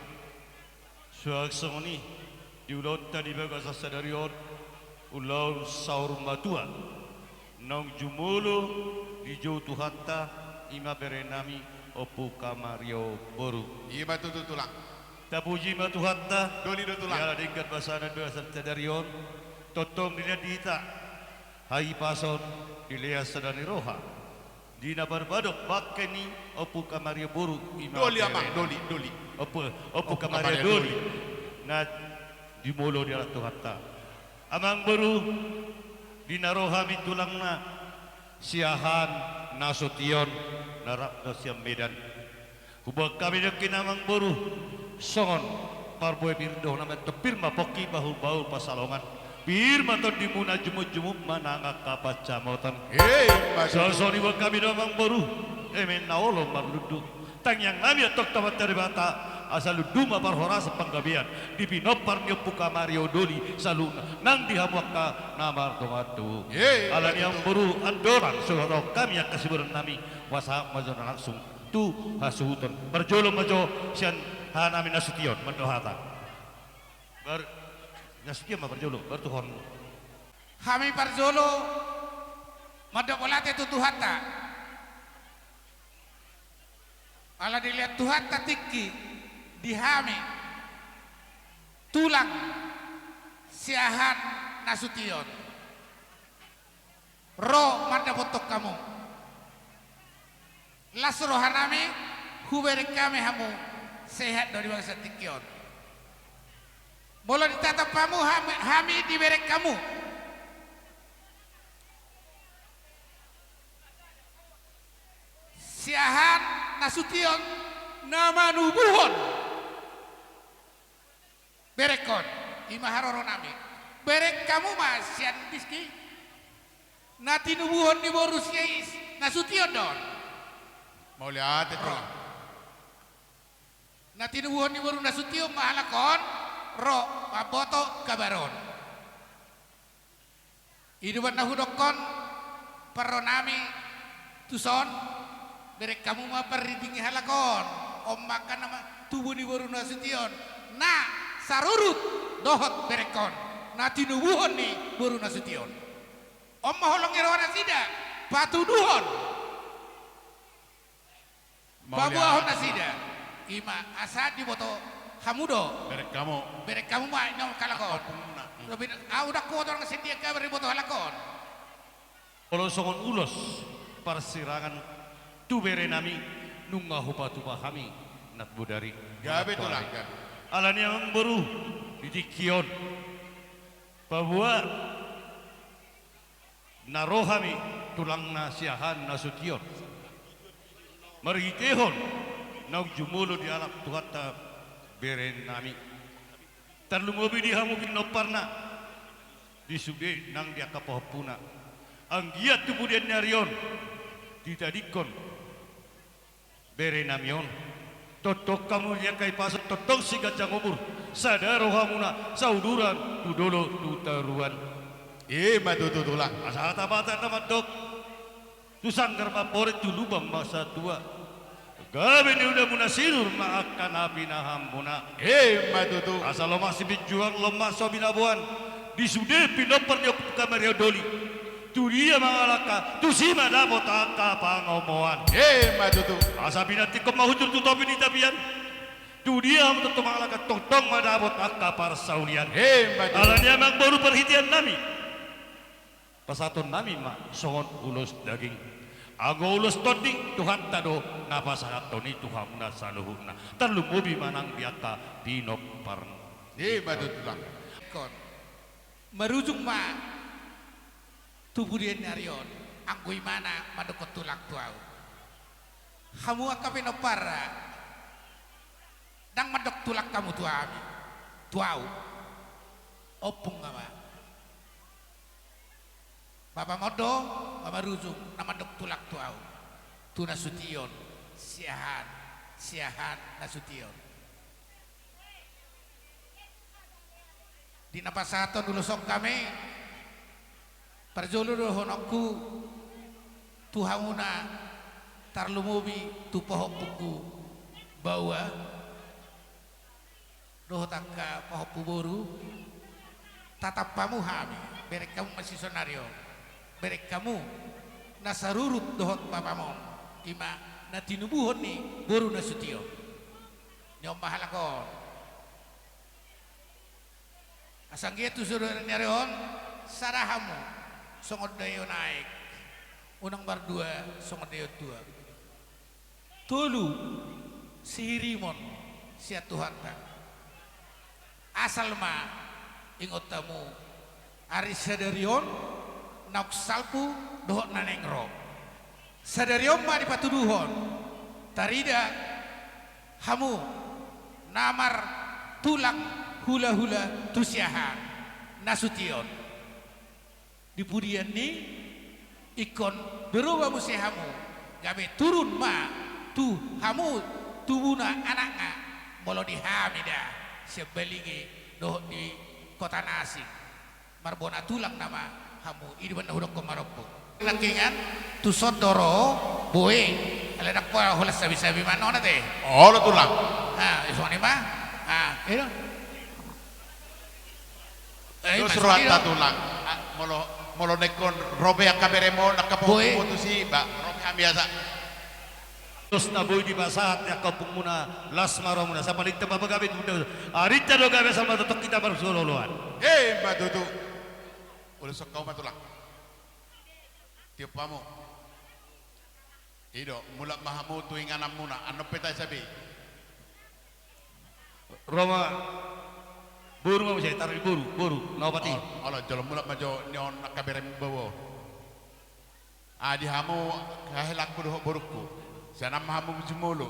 Suang songon i, di ulaonta di bagasan sadari on, ulaon saur matua, naung jumolo dijou Tuhanta, i ma berenami Ompu Kamario boru. I ma tutu tulang. Tapuji ma Tuhanta. Doli do tulang. Jala denggan basana di bagasan sadari on, tongtong dilehon di hita hahipason, dilehon sada ni roha di na marbadok bangke ni Ompu Kamario boru, i ma doli amang, doli, doli. Ompu, Ompu Kamario doli. Na jumolo dialap Tuhanta. Amang boru, di na ro hami tulangna Siahaan Nasution, na rap do sian Medan. Huboan hami nangkin amang boru songon parbue pir dohot na maen, pir ma pongki bahulbahul pansalongan, pir ma tondimuna jumutjumut manang angka pansamotan. Songon i huboan hami do amang boru eme na olo marlundu. Tangiang nami antong tu Amanta Debata asa lundu ma parhorasan panggabean di pinompar ni Ompu Kamario doli saluhutna nang di hamu angka na mardongan tubu. Alani amang boru andorang so huhatahon hami angka siboan nami, hupasahat ma jo na langsung tu hasuhuton. Parjolo ma jo sian hahanami Nasution mandok hata. Bar-, Nasution ma parjolo, baru tu ho. Hami parjolo mandok mauliate tu Tuhanta. Ala dilehon Tuhanta tingki di hami tulang Siahaan Nasution ro mandapothon hamu. Las rohanami, hubereng hami hamu sehat do di bagasan tingki on. Molo ditatap hamu, hami, hami dibereng hamu Siahaan Nasution na manubuhon berengkon, i ma haroronami. Bereng hamu ma sian diski na tinubuhon ni boru Siahaan Nasution do on. Mauliate tulang. Na tinubuhon ni boru Nasution ma halak on ro mamboto gabar on. I do umbahen na hudokkon parronami tuson, bereng hamu ma parrinding ni halak on. On ma angka na ma-, tubu ni boru Nasution na sarurut dohot berengkon na tinubuhon ni boru Nasution. On ma holong ni roha nasida patuduhon. Paboahon nasida. I ma asa diboto hamu do. Bereng hamu. Bereng hamu ma ninna halak on. Tapi au ndang huboto nang sian dia gabar diboto halak on. Olo songon ulos parsirangan tu berenami, nunga hupatupa hami na bodari. Gabe tulang, gabe. Alani amang boru, di tingki on paboa na ro hami tulangna Siahaan Nasution marhitehon naung jumolo dialap Tuhanta berenami. Tarlumobi di hamu pinomparna di sude nang di angka pahompuna. Anggiat tu pudian ni ari on ditadingkon berenami on. Tongtong hamu di angka hahipason, tongtong siganjang umur, sada rohamuna, sauduran tu dolok tu toruan. I ma tutu tulang. Asa hata Batak na mandok, tu sanggar ma amporik, tu lubang ma satua. Gabe ni udamuna sinur ma angka na pinahanmuna. I ma tutu. Asa lomak sipinjuang, lomak so binaboan, di sude pinompar ni Ompu Kamario doli. Tudia mangalangka, tusi ma dapot angka pangomoan. I ma tutu. Asa pinantikhon ma hujur tu topi ni tapian. Tudia hamu tongtong mangalangka, tongtong ma dapot angka parsaulian. I ma tutu. Alani amang boru, parhiteannami pasahatonnami ma songon ulos daging. Anggo ulos tondi, Tuhanta do na pasahathon i tu hamuna saluhutna. Tarlumobi ma nang di angka pinompar. I ma tutu tulang. Marujung ma tu pudian ni ari on, anggo imana mandokkon tulang tu ahu. Hamu angka pinompar, ndang mandok tulang hamu tu hami, tu ahu. Ompung ma. Bapa ma on do, ma marujung, na mandok tulang tu ahu. Tu Nasution, Siahaan, Siahaan Nasution. Di na pasahathon ulos on hami, parjolo dohononku tu hamuna, tarlumobi tu pahompungku Baoa dohot angka pahompu boru, tatap hamu hami, bereng hamu masisonari on, bereng hamu na sarurut dohot bapam on, i ma na tinubuhon ni boru nasution. Ni on ma halak on. Asa anggiat tu sadari on sada hamu songon daion aek, unang mardua songon daion tuak. Tolu sihirimon sian Tuhanta. Asal ma ingot hamu, ari sadari on naung salpu dohot na naeng ro. Sadari on ma dipatuduhon, tarida hamu na martulang hulahula tu siahaan nasution. Di pudian ni ingkon berobak muse hamu, gabe turun ma tu hamu tubuna anakna, molo di hami da sian Balige dohot di kota na asing. Marbona tulang nama hamu, i do umbahen na hudokkon marompu. Nangkingan tu son do ro boe, alai ndang pola holan sabisabi ma annon ate. Olo tulang. Ah, i songon i ma. Ah, i do. Eh, i ma songon i do. Terus rohanta tulang. Ah, molo, molo na ingkon ro be angka berem on, angka pahompu on tusi, ba ro be hami asa. Dos na boi dipasahat ni angka ompungmuna, las ma rohamuna, asa palinta ma gabe tu arinta do gabe, asa ma tongtong hita marsiolooloan. Emma tutu. Ulos on hamu ma tulang. Tiop hamu. I do, mulak ma hamu tu ingananmuna, annon pe taesa be. Ro ma boru ma muse, taruhon boru, boru na opat i. Olo, olo, jolo mulak ma jo ni on angka berem baoa on. Ah, di hamu, hahelangku dohot borungku. Sian an ma hamu jumolo.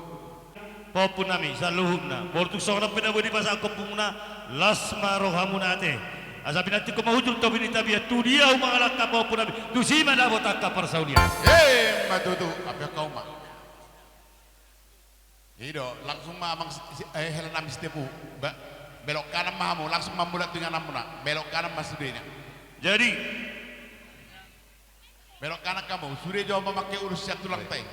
Pahompunami saluhutna, molo tung songon on pe na boi dipasahat ompungmuna, las ma rohamuna ate. Asa pinantikhon ma hujur topi ni tapian, tu dia hamu mangalangka pahompunami, tusi ma dapot angka parsaulian. Emma tutu, ape hamu ma. I do, langsung ma amang si, si, eh, helanami Sitepu. Ba, belok kanan ma hamu, langsung ma mulak tu ingananmuna. Belok kanan ma sudena. Jadi, belok kanan hamu, sude jo mamangke ulos sian tulangta i.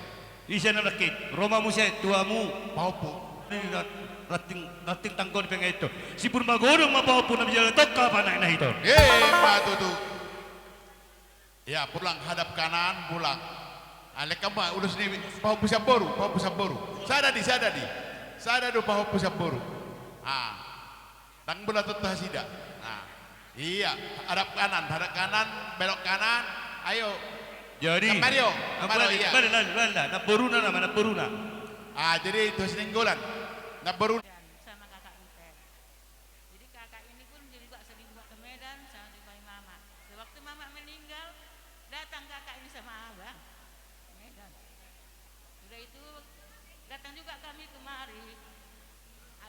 Ise na nangkin, ro ma muse tu hamu. Pahompu. Di rat-, ranting, ranting tanggo ni pengaito. Sipur magodang ma pahompu na bijala tongka panai na hito. Emma tutu. Ya, pulang hadap kanan, pulang. Ah, lean hamu ma ulos ni pahompu sian boru, pahompu sian boru. Sada di, sada di. Sada do pahompu sian boru. Ah. Ndang bola tontu hasida. Nah, iya, hadap kanan, hadap kanan, belok kanan. Ayo. Jadi, Mario, Mario, iya. Namboruna nama, namboruna. Ah, jadi itu Sinenggolan. Namboruna. Sama kakak Butet. Jadi kakak ini pun juga sering buat ke Medan sama dengan mama. Sewaktu mama meninggal, datang kakak ini sama abang. Medan. Sudah itu, datang juga kami kemari.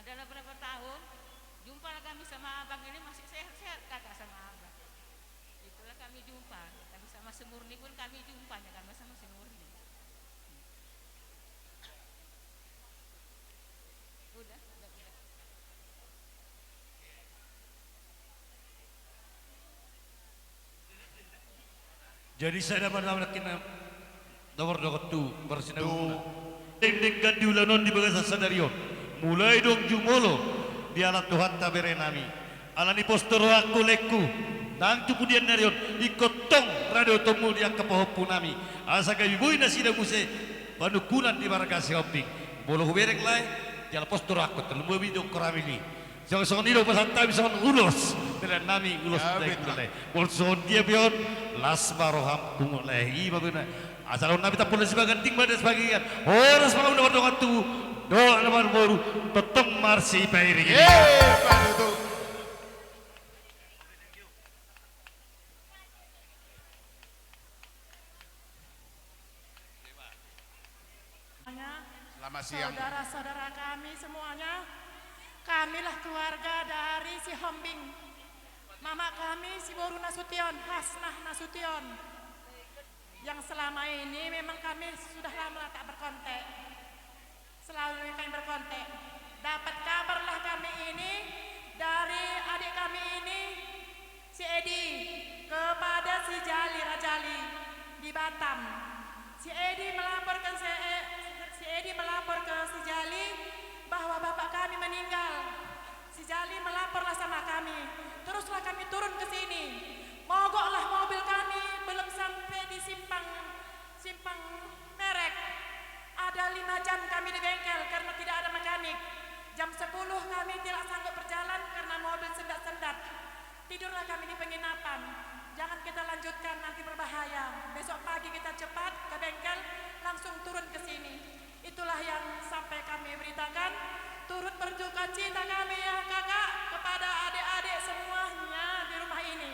Adalah berapa tahun, jumpalah kami sama abang ini, masih sehat-sehat kakak sama abang. Itulah kami jumpa, tapi sama si Murni pun kami jumpanya, kami sama si Murni. Udah, udah, udah. Jadi sada ma nama nangkin na mardongan tu parsinabungna. Denggan di ulaon on di bagasan sadari on. Mulai dung jumolo dialap Tuhanta berenami. Alani pos do rohangku, laengku. Nang tu pudian ni ari on, ingkon tong ra dohotonmu di angka pahompunami. Asa gabe boi nasida muse panungkunan di marga Sihombing. Molo hubereng lae, dialap pos do rohangku, tolu babi do koramili. Songon i do pasahat nami songon ulos, pelean nami ulos. Molo songon dia pe on, las ma roham pungu lae, i ma bena. Asa roha nami tampul na sibagian, ding ma na sibagian. Horas ma hamu na mardongan tubu dohot na marboru, tongtong marsipairing. Selamat siang. Saudara-saudara kami semuanya, kamilah keluarga dari Sihombing. Mama kami si Boru Nasution, Hasnah Nasution, yang selama ini memang kami sudah lama tak berkontak. Selalu kami berkontak. Dapat kabarlah kami ini dari adik kami ini, si Edi, kepada si Jali Rajali di Batam. Si Edi melaporkan si, eh, si Edi melapor ke si Jali, Jali melaporlah sama kami. Teruslah kami turun ke sini. Mogoklah mobil kami belum sampai di simpang, simpang merek. Ada lima jam kami di bengkel karena tidak ada mekanik. Jam sepuluh kami tidak sanggup berjalan karena mobil sendat-sendat. Tidurlah kami di penginapan. Jangan kita lanjutkan, nanti berbahaya. Besok pagi kita cepat ke bengkel, langsung turun ke sini. Itulah yang sampai kami beritakan. Turut berduka cita kami ya, Kakak, kepada adik-adik semuanya di rumah ini.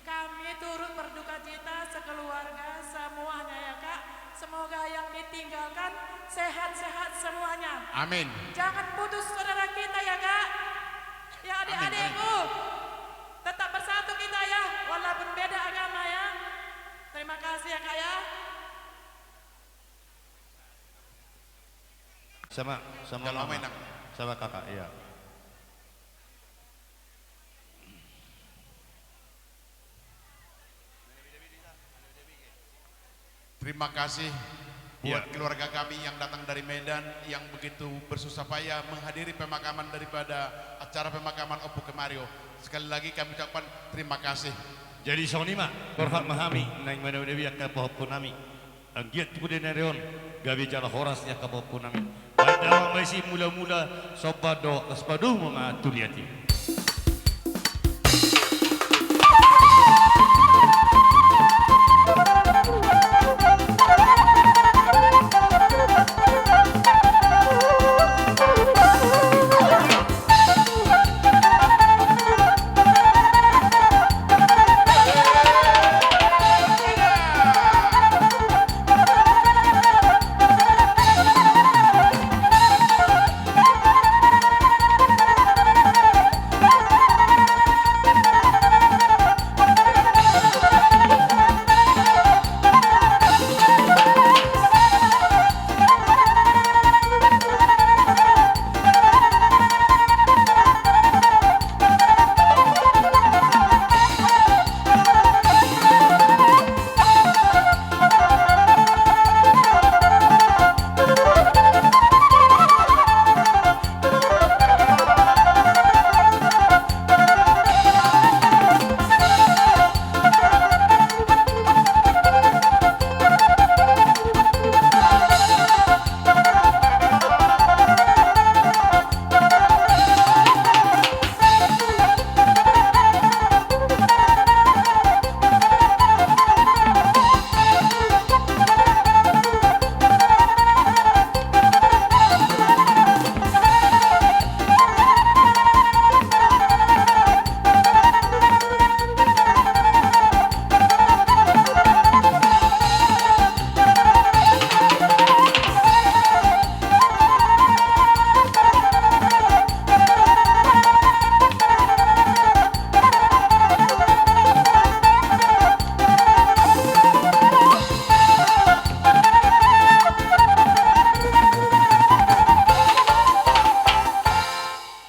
Kami turut berduka cita sekeluarga semuanya ya, Kak. Semoga yang ditinggalkan sehat-sehat semuanya. Amin. Jangan putus saudara kita ya, Kak. Ya, amin, adik-adikku. Amin. Tetap bersatu kita ya, walaupun beda agama ya. Terima kasih ya, Kak, ya. Sama, sama mama. Sama kakak, iya. Terima kasih buat, iya, keluarga kami yang datang dari Medan, yang begitu bersusah payah menghadiri pemakaman daripada acara pemakaman Ompu Kemario. Sekali lagi kami ucapkan terima kasih. Jadi songon i ma, borhat ma hami, naeng manabi-nabi angka pahompu nami. Anggiat tu pudi ni ari on, gabe jala horas ni angka pahompu nami. Baen damang ma disi mula-mula, somba dohot las padomu ma tu liat i.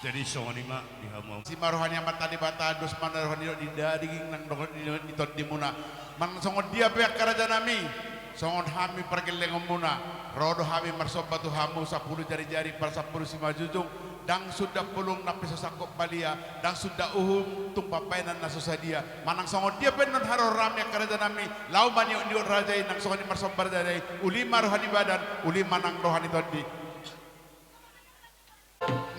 Jadi songon i ma di hamu. Asi ma roha ni Amanta Debata, dos ma na roha ni, di daging nang dohot di, di tondimuna. Manang songon dia pe angka rajanami, songon hami pargellengonmuna, ro do hami marsomba tu hamu, sampulu jari-jari, parsampulu simanjujung, ndang suda pulung na pe so sangkot balia, ndang suda uhum tung pambaenan na so sadia. Manang songon dia pe annon haroroanmi angka rajanami, laho maniop-niop raja i, nang songon i marsomba raja i, uli ma roha ni badan, uli ma nang roha ni tondi.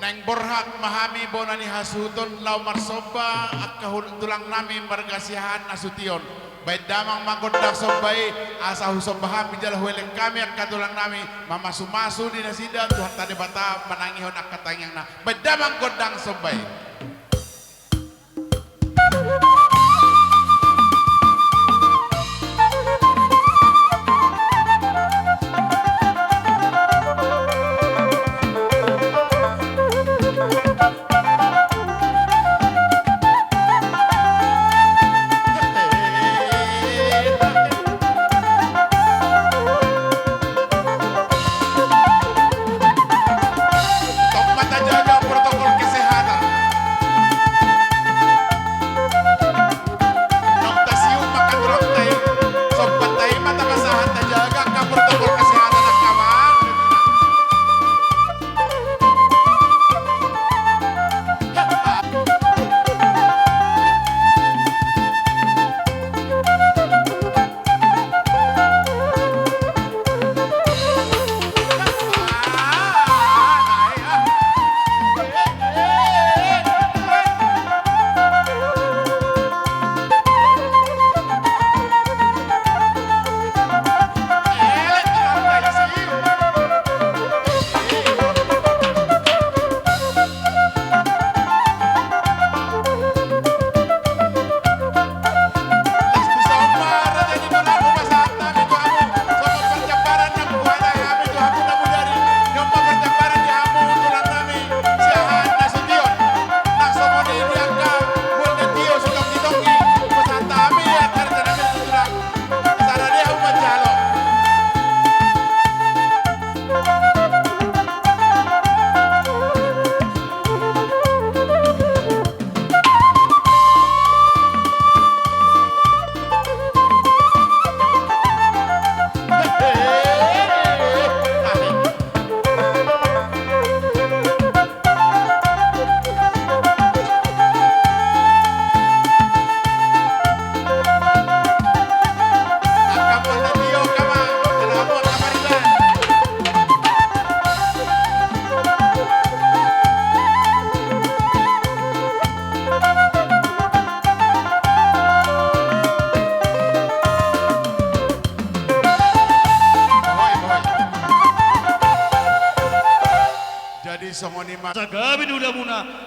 Naeng borhat ma hami bona ni hasuhuton laho marsomba angka hul-, tulangnami marga Siahaan Nasution. Baen damang ma gondang somba i, asa husomba hami jala huelek hami angka tulangnami, mamasu-masu di nasida Tuhanta Debata manangihon angka tangiangna. Baen damang gondang somba i. Tong ma tajaga protokol kesehatan.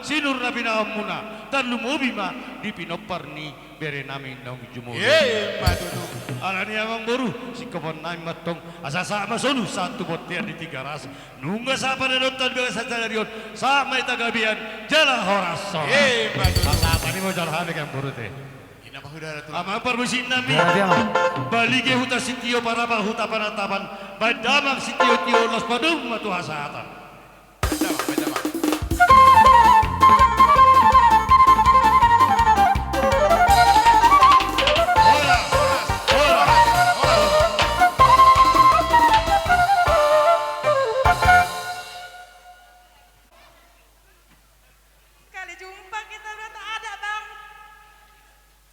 sinur na pinahanmuna, tarlumobi ma di pinompar ni berenami naung jumolo. Emma tutu. Alani i amang boru, singkopon nami ma antong, asa sahat ma solu sahat tu bontean di Tigaras. Nunga sahat panadotan di bagasan sadari on, sahat ma hita gabean jala horas. Emma tutu. Asa apa ni mau jala hale kan boru te. Ina ma huda ratu. Amang parmusiknami. Balige huta sitio, paraba huta panatapan, baen damang sitio-tio, laos padomu ma tu hasahatan. Kali jumpa kita udah tak ada, Bang.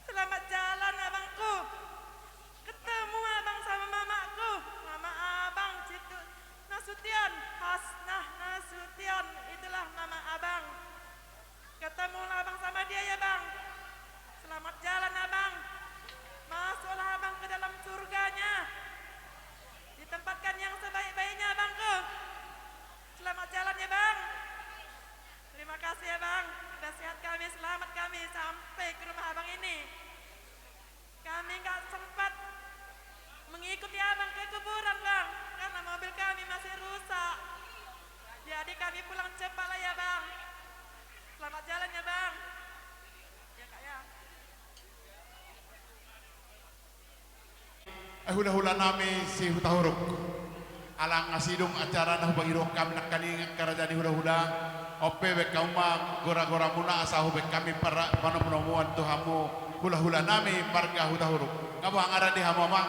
Selamat jalan, abangku. Ketemu abang sama mamaku. Mama abang Citu Nasution, Hasnah Nasution, itulah mama abang. Ketemulah abang sama dia ya, Bang. Selamat jalan, abang. Masuklah abang ke dalam surganya. Ditempatkan yang sebaik-baiknya, abangku. Selamat jalan ya, Bang. Terima kasih ya, Bang. Udah sehat kami, selamat kami sampai ke rumah abang ini. Kami nggak sempat mengikuti abang ke kuburan, Bang, karena mobil kami masih rusak. Jadi kami pulang cepat lah ya, Bang. Selamat jalan ya, Bang. Ya, Kak, ya. Ai hula-hula nami si Hutahuruk. Ala nga sidung acara na hupangidohon hami nangkaningan angka raja ni hula-hula. On pe baen hamu ma gora-gora muna asa hubaen hami parra-, panomu-nomuan tu hamu hula-hula nami marga Hutahuruk. Nga boha nga rade hamu amang.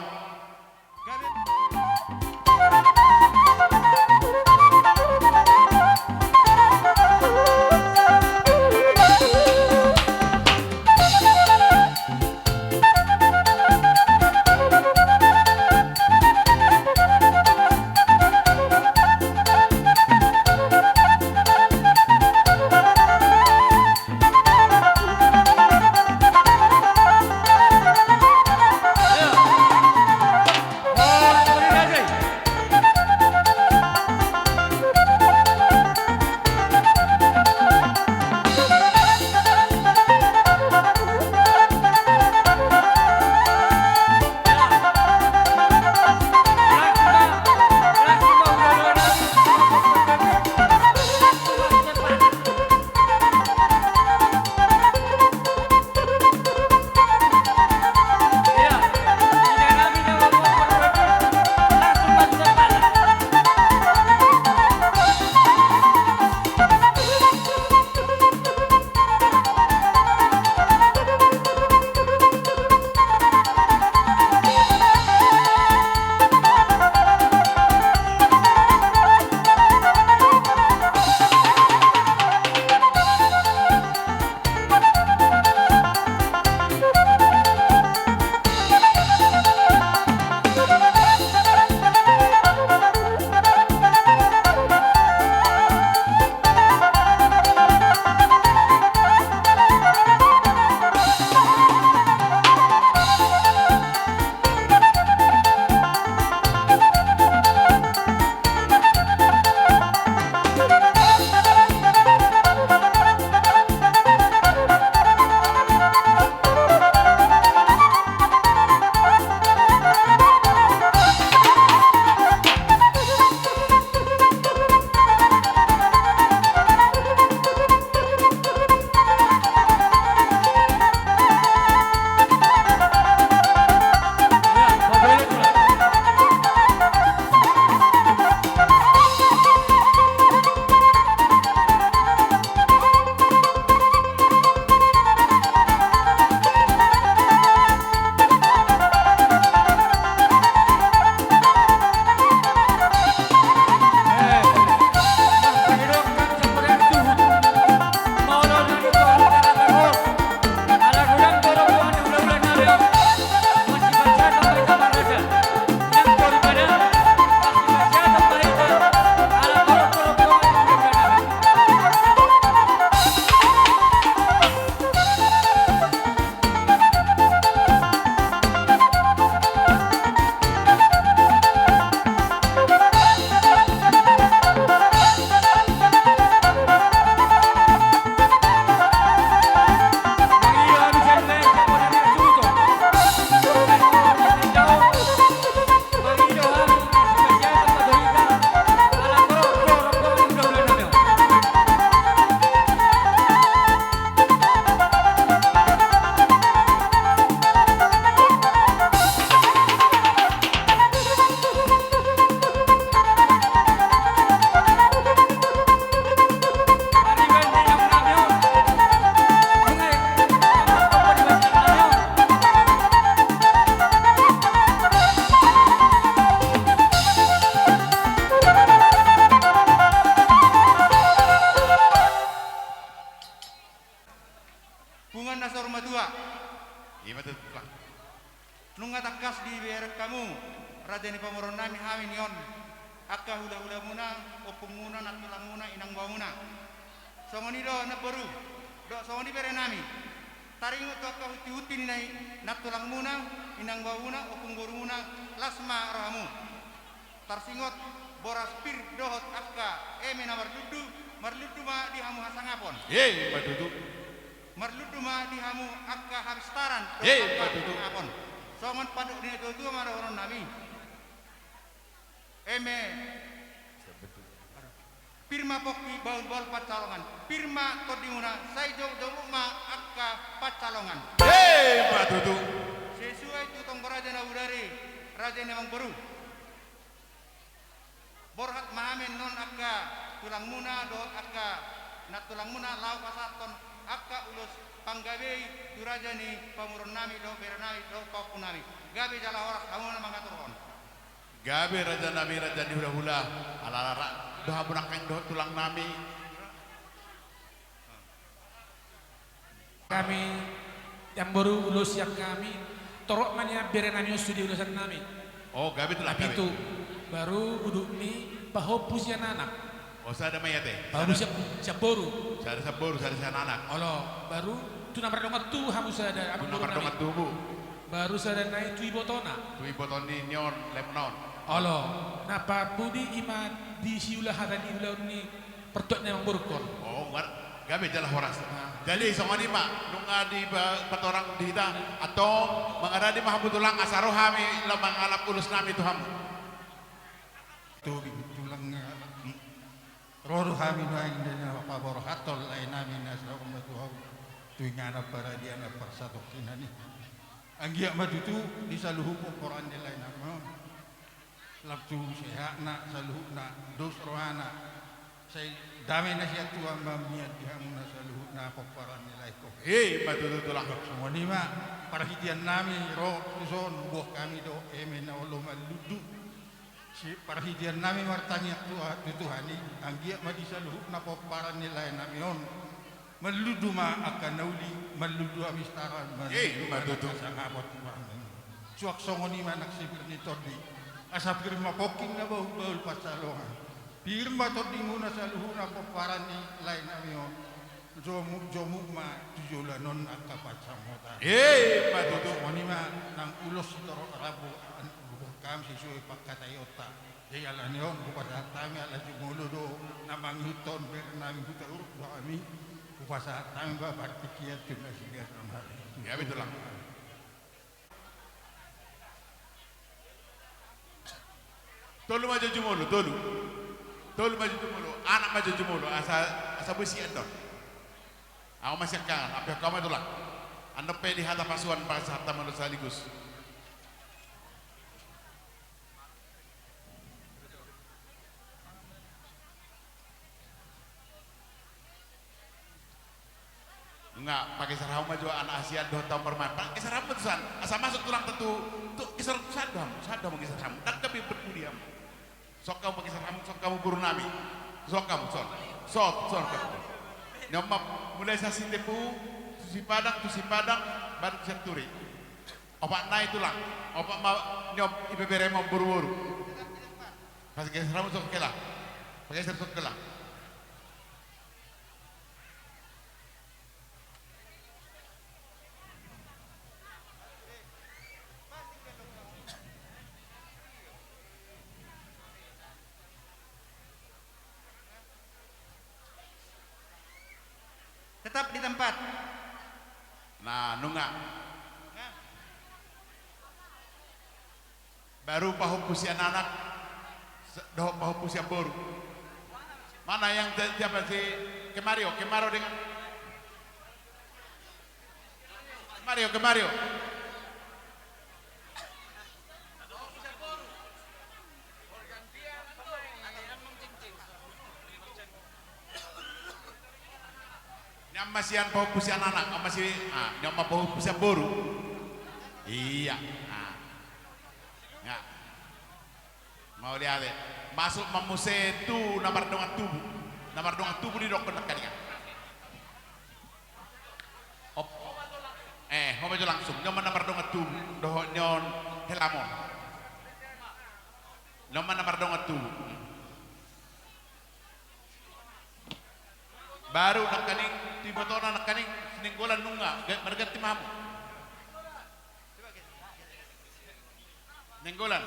Punguan na saur matua. Ima tutu, Tulang. Nunga tangkas dibereng hamu, raja ni pamoruonnami, hami ni on, angka hulahulamuna, ompungmuna, nantulangmuna, inangbaomuna. Songon i do namboru, dohot songon i berenami. Taringot tu angka hunti-hunti ni nai, nantulangmuna, inangbaomuna, ompungborumuna, las ma rohamu. Tarsingot boras pir dohot angka eme na marlundu, marlundu ma di hamu hasangapon. Ima tutu. Marlundu ma di hamu angka hapistaran dohot angka hasangapon. Ima tutu. Songon pandok ni natuatua ma dohononnami. Eme pir ma pongki, bahulbahul pansalongan. Pir ma tondimuna, sai jomukjomuk ma angka pansalongan. Ima tutu. Sesuai tu tonggo raja na bodari, raja ni amangboru. Borhat ma hami annon angka tulangmuna dohot angka nantulangmuna laho pasahathon angka ulos panggabei tu raja ni pamoruonnami dohot berenami dohot pahompunami. Gabe jala horas hamu na mangaturhon. Gabe rajanami, raja ni hulahula, ala rap do hamu nangkin dohot tulangnami. Hami, amangboru, ulos sian hami, torop ma nian berenami on sude ulosannami. O, gabe, Tulang, gabe. Tapi tu, baru udutni pahompu sian anak. O, sada ma i ate. Pahompu sian, sian boru. Sada sian boru, sada sian anak. Olo, baru tu na mardongan tubu hamu sada, tu na mardongan tubu. Baru sada nai tu ibotona. Tu iboto ni on, lemna on. Olo, na parpudi ima di siula hata ni ulaon ni partuat ni amangborungkon. O, gabe jala horas. Jadi songon i ma, nunga dipatorang di hita, antong mangaradi ma hamu tulang asa ro hami laho mangalap ulosnami tu hamu. Tobi tulang, ro do hami nuaeng di na paborhathon laenami na saur matua on tu inganan paradian na parsatongkinan i. Anggiat ma tutu di saluhut pomparan ni laenami on. Lam tu sehatna saluhutna, dos rohana. Sai dame na sian Tuhan ma mian di hamuna saluhutna pomparan ni laengkon. Ima tutu, Tulang. Songon i ma parhiteannami ro tuson, huboan hami do eme na olo marlundu. Sai parhiteannami martangiang tu, tu Tuhan i, anggiat ma di saluhutna pomparan ni laenami on. Marlundu ma angka na uli, marlundu hapistaran, marlundu ma tutu angka sangap tu Tuhan. Suang songon i ma nang sipir ni tondi. Asa pir ma pongki na bahulbahul pansalongan. Pir ma tondimuna saluhutna pomparan ni laenami on. Jomukjomuk ma tu joloan on angka pansamotan. Ima tutu. Songon i ma nang ulos sitorop rambu an, huboan hami sesuai pangkataionta. Jadi ala ni on hupasahat hami, ala jumolo do na mangihuthon berenami, hutauruk do hami, hupasahat hami ma partingkian tu na sinian on. Gabe, Tulang. Tolu ma jo jumolo, tolu. Tolu ma jo jumolo, anak ma jo jumolo, asa, asa boi sian do. Ahu ma siangkangan, ampe ho ma, Tulang. Annon pe di hata pasuan pasahat ma do sekaligus. Nga, pageser hamu ma jo anak hasian dohot taon parumaen. Pageser hamu ma tusan. Asa masuk tulangta tu, tu, geser tusan do hamu. Tusan do hamu, geser hamu. Ndang gabe berpudi hamu. Sok hamu, pageser hamu, sok hamu borunami. Sok hamu, son. Son, son hamu. Ni on ma, mulai sian Sitepu, tu Sipadang, tu Sipadang, baru tu Sianturi. Opat nai, Tulang. Opat ma, ni on, ibebere ma on boruboru. Pageser hamu, sok hela. Pageser, sok hela. Tetap di tempat. Nah, nunga. Baru pahompu sian anak, se-, dohot pahompu sian boru. Mana yang te-, siapa si Kemario? Kemario dengan Kemario, Kemario. Ni on ma sian pahompu sian anak, on ma si, ah, ni on ma pahompu sian boru. Iya. Ah. Ya. Mauliate. Masuk ma muse tu na mardongan tubu. Na mardongan tubu didokkon nangkaningan. Op. Oke, jo langsung. Nion ma na mardongan tubu dohot nion helamon. Nion ma na mardongan tubu. Baru nangkaning tu ibotona nangkaning si Nainggolan nunga, ga-, marganti ma hamu. Nainggolan.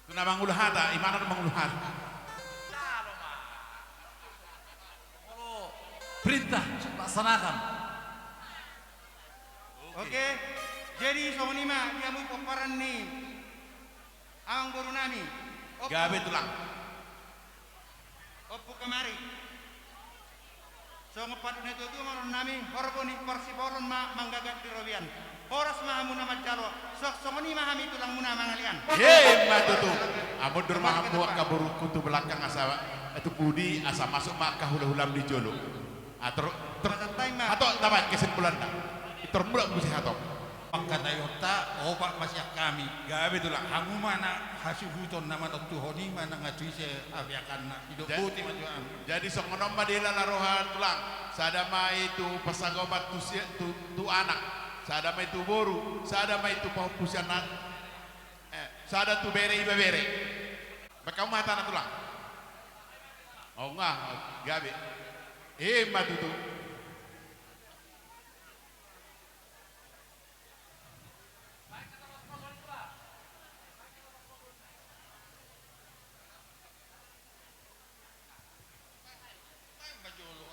Tu na mangula hata, imana na mangula hata. Perintah, laksanakan. Oke, jadi songon i ma di hamu pomparan ni amangboru nami. Ompu. Gabe tulang. Ompu Kamari. Songon pandok ni natuatua ma dohonon nami, horbo ni parsipaulon ma manggagat di robean. Horas ma hamu na manjalo, suang songon i ma hami tulangmuna mangalean. Emma tutu. Amundur ma hamu angka borungku tu belakang asa, tu pudi asa masuk ma angka hulahulam di jolo. Ah, ter-, ter-, hatop tabaen kesimpulanna. Tor mulak muse hatop. Pangkataionta, opat ma sian hami. Gabe tulang. Hamu ma na hasuhuton na matontuhon i ma nang tu ise abeakanna. Idok boti ma tu hami. Jadi songon on ma di lala roha tulang. Sada ma i tu pasagoman tu si-, tu, tu anak. Sada ma i tu boru. Sada ma i tu pahompu sian anak. Eh, sada tu bere ibebere. Baen hamu ma hatana tulang. O nga, gabe. Emma tutu.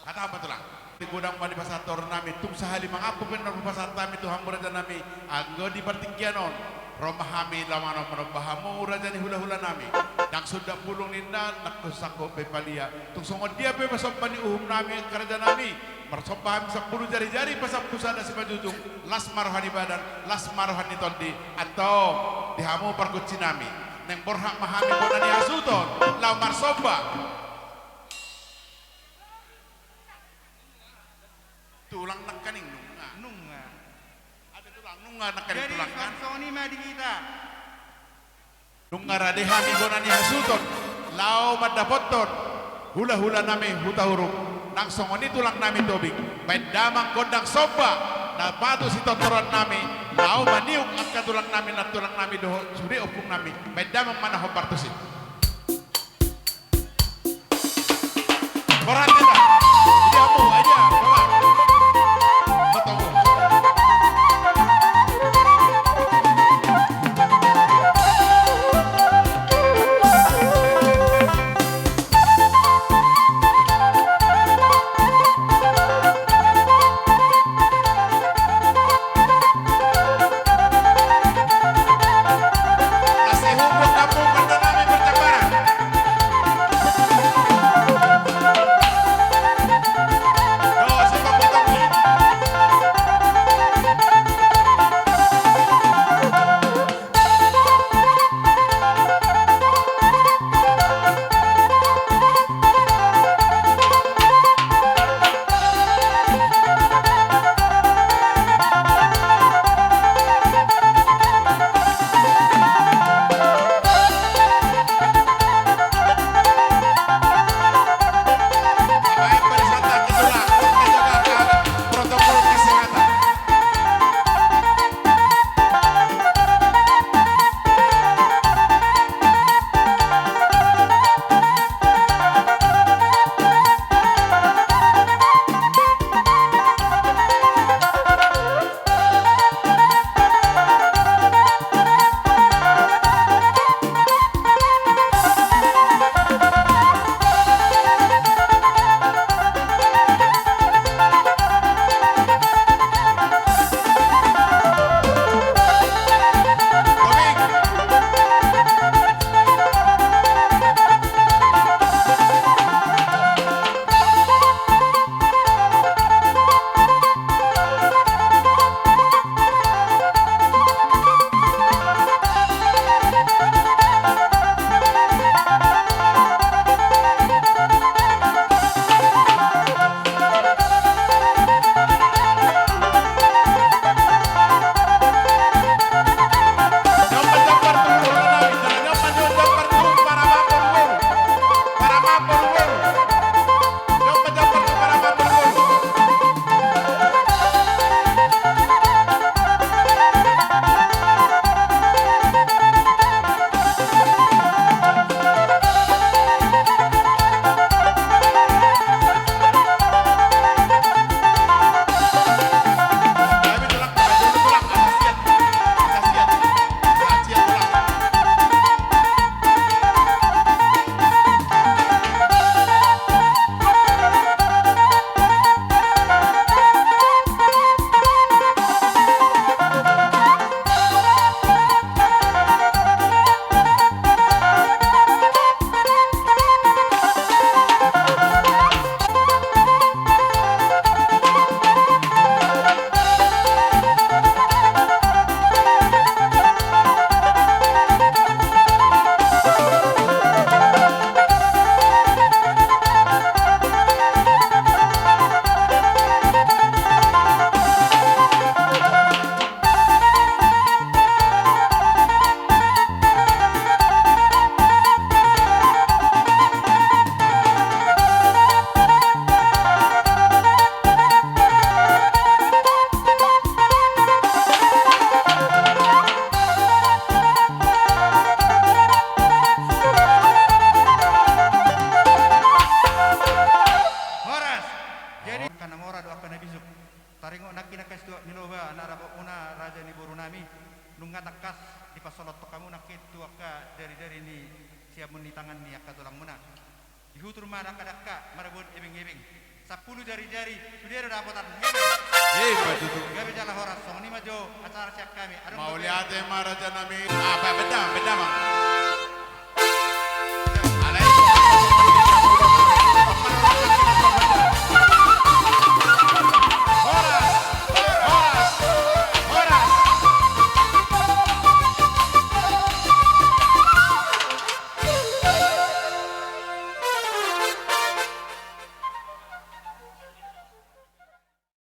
Hata ma tulang. Godang ma di pasahat nami, tung sahali mangampu pe na hupasahat hami tu hamu raja nami, anggo di partingkian on. Ro ma hami laho manomba hamu raja ni hulahula nami. Ndang sundang bulung ninna, ndang sangkot be palia. Tung songon dia pe pasomba ni uhum nami angka raja nami. Marsomba hami sampulu jarijari pasampu sada simanjujung. Las ma roha ni badan, las ma roha ni tondi. Antong, di hamu pargonsi nami. Naeng borhat ma hami bona ni hasuhuton. Laho marsomba. Tulang nangkaning nunga. Nunga. Ate tulang, nunga nangkaning tulang kan? Jadi songon i ma di hita. Nunga rade hami bona ni hasuhuton, laho mandapothon hulahula nami Hutauruk. Nang songon i tulang nami Tobing. Baen damang gondang somba, na patusi tontoran nami, laho maniuk angka tulang nami, nantulang nami dohot sude ompung nami. Baen damang ma na hombar tusi. Borat kita. Dia mau aja, bola. Betul. tu angka jari-jari ni siamun ni tangan ni angka tulangmuna. Dihutur ma dangka-dangka, marabuan ebeng-ebeng. Sampulu jari-jari, sude do dapotan. Ebeng. Iya, Pak Tutu. Gabe jala horas, songon i ma jo acara sian hami. Adong. Mauliate ma, raja nami. Ah, Pak, benda, benda, Bang.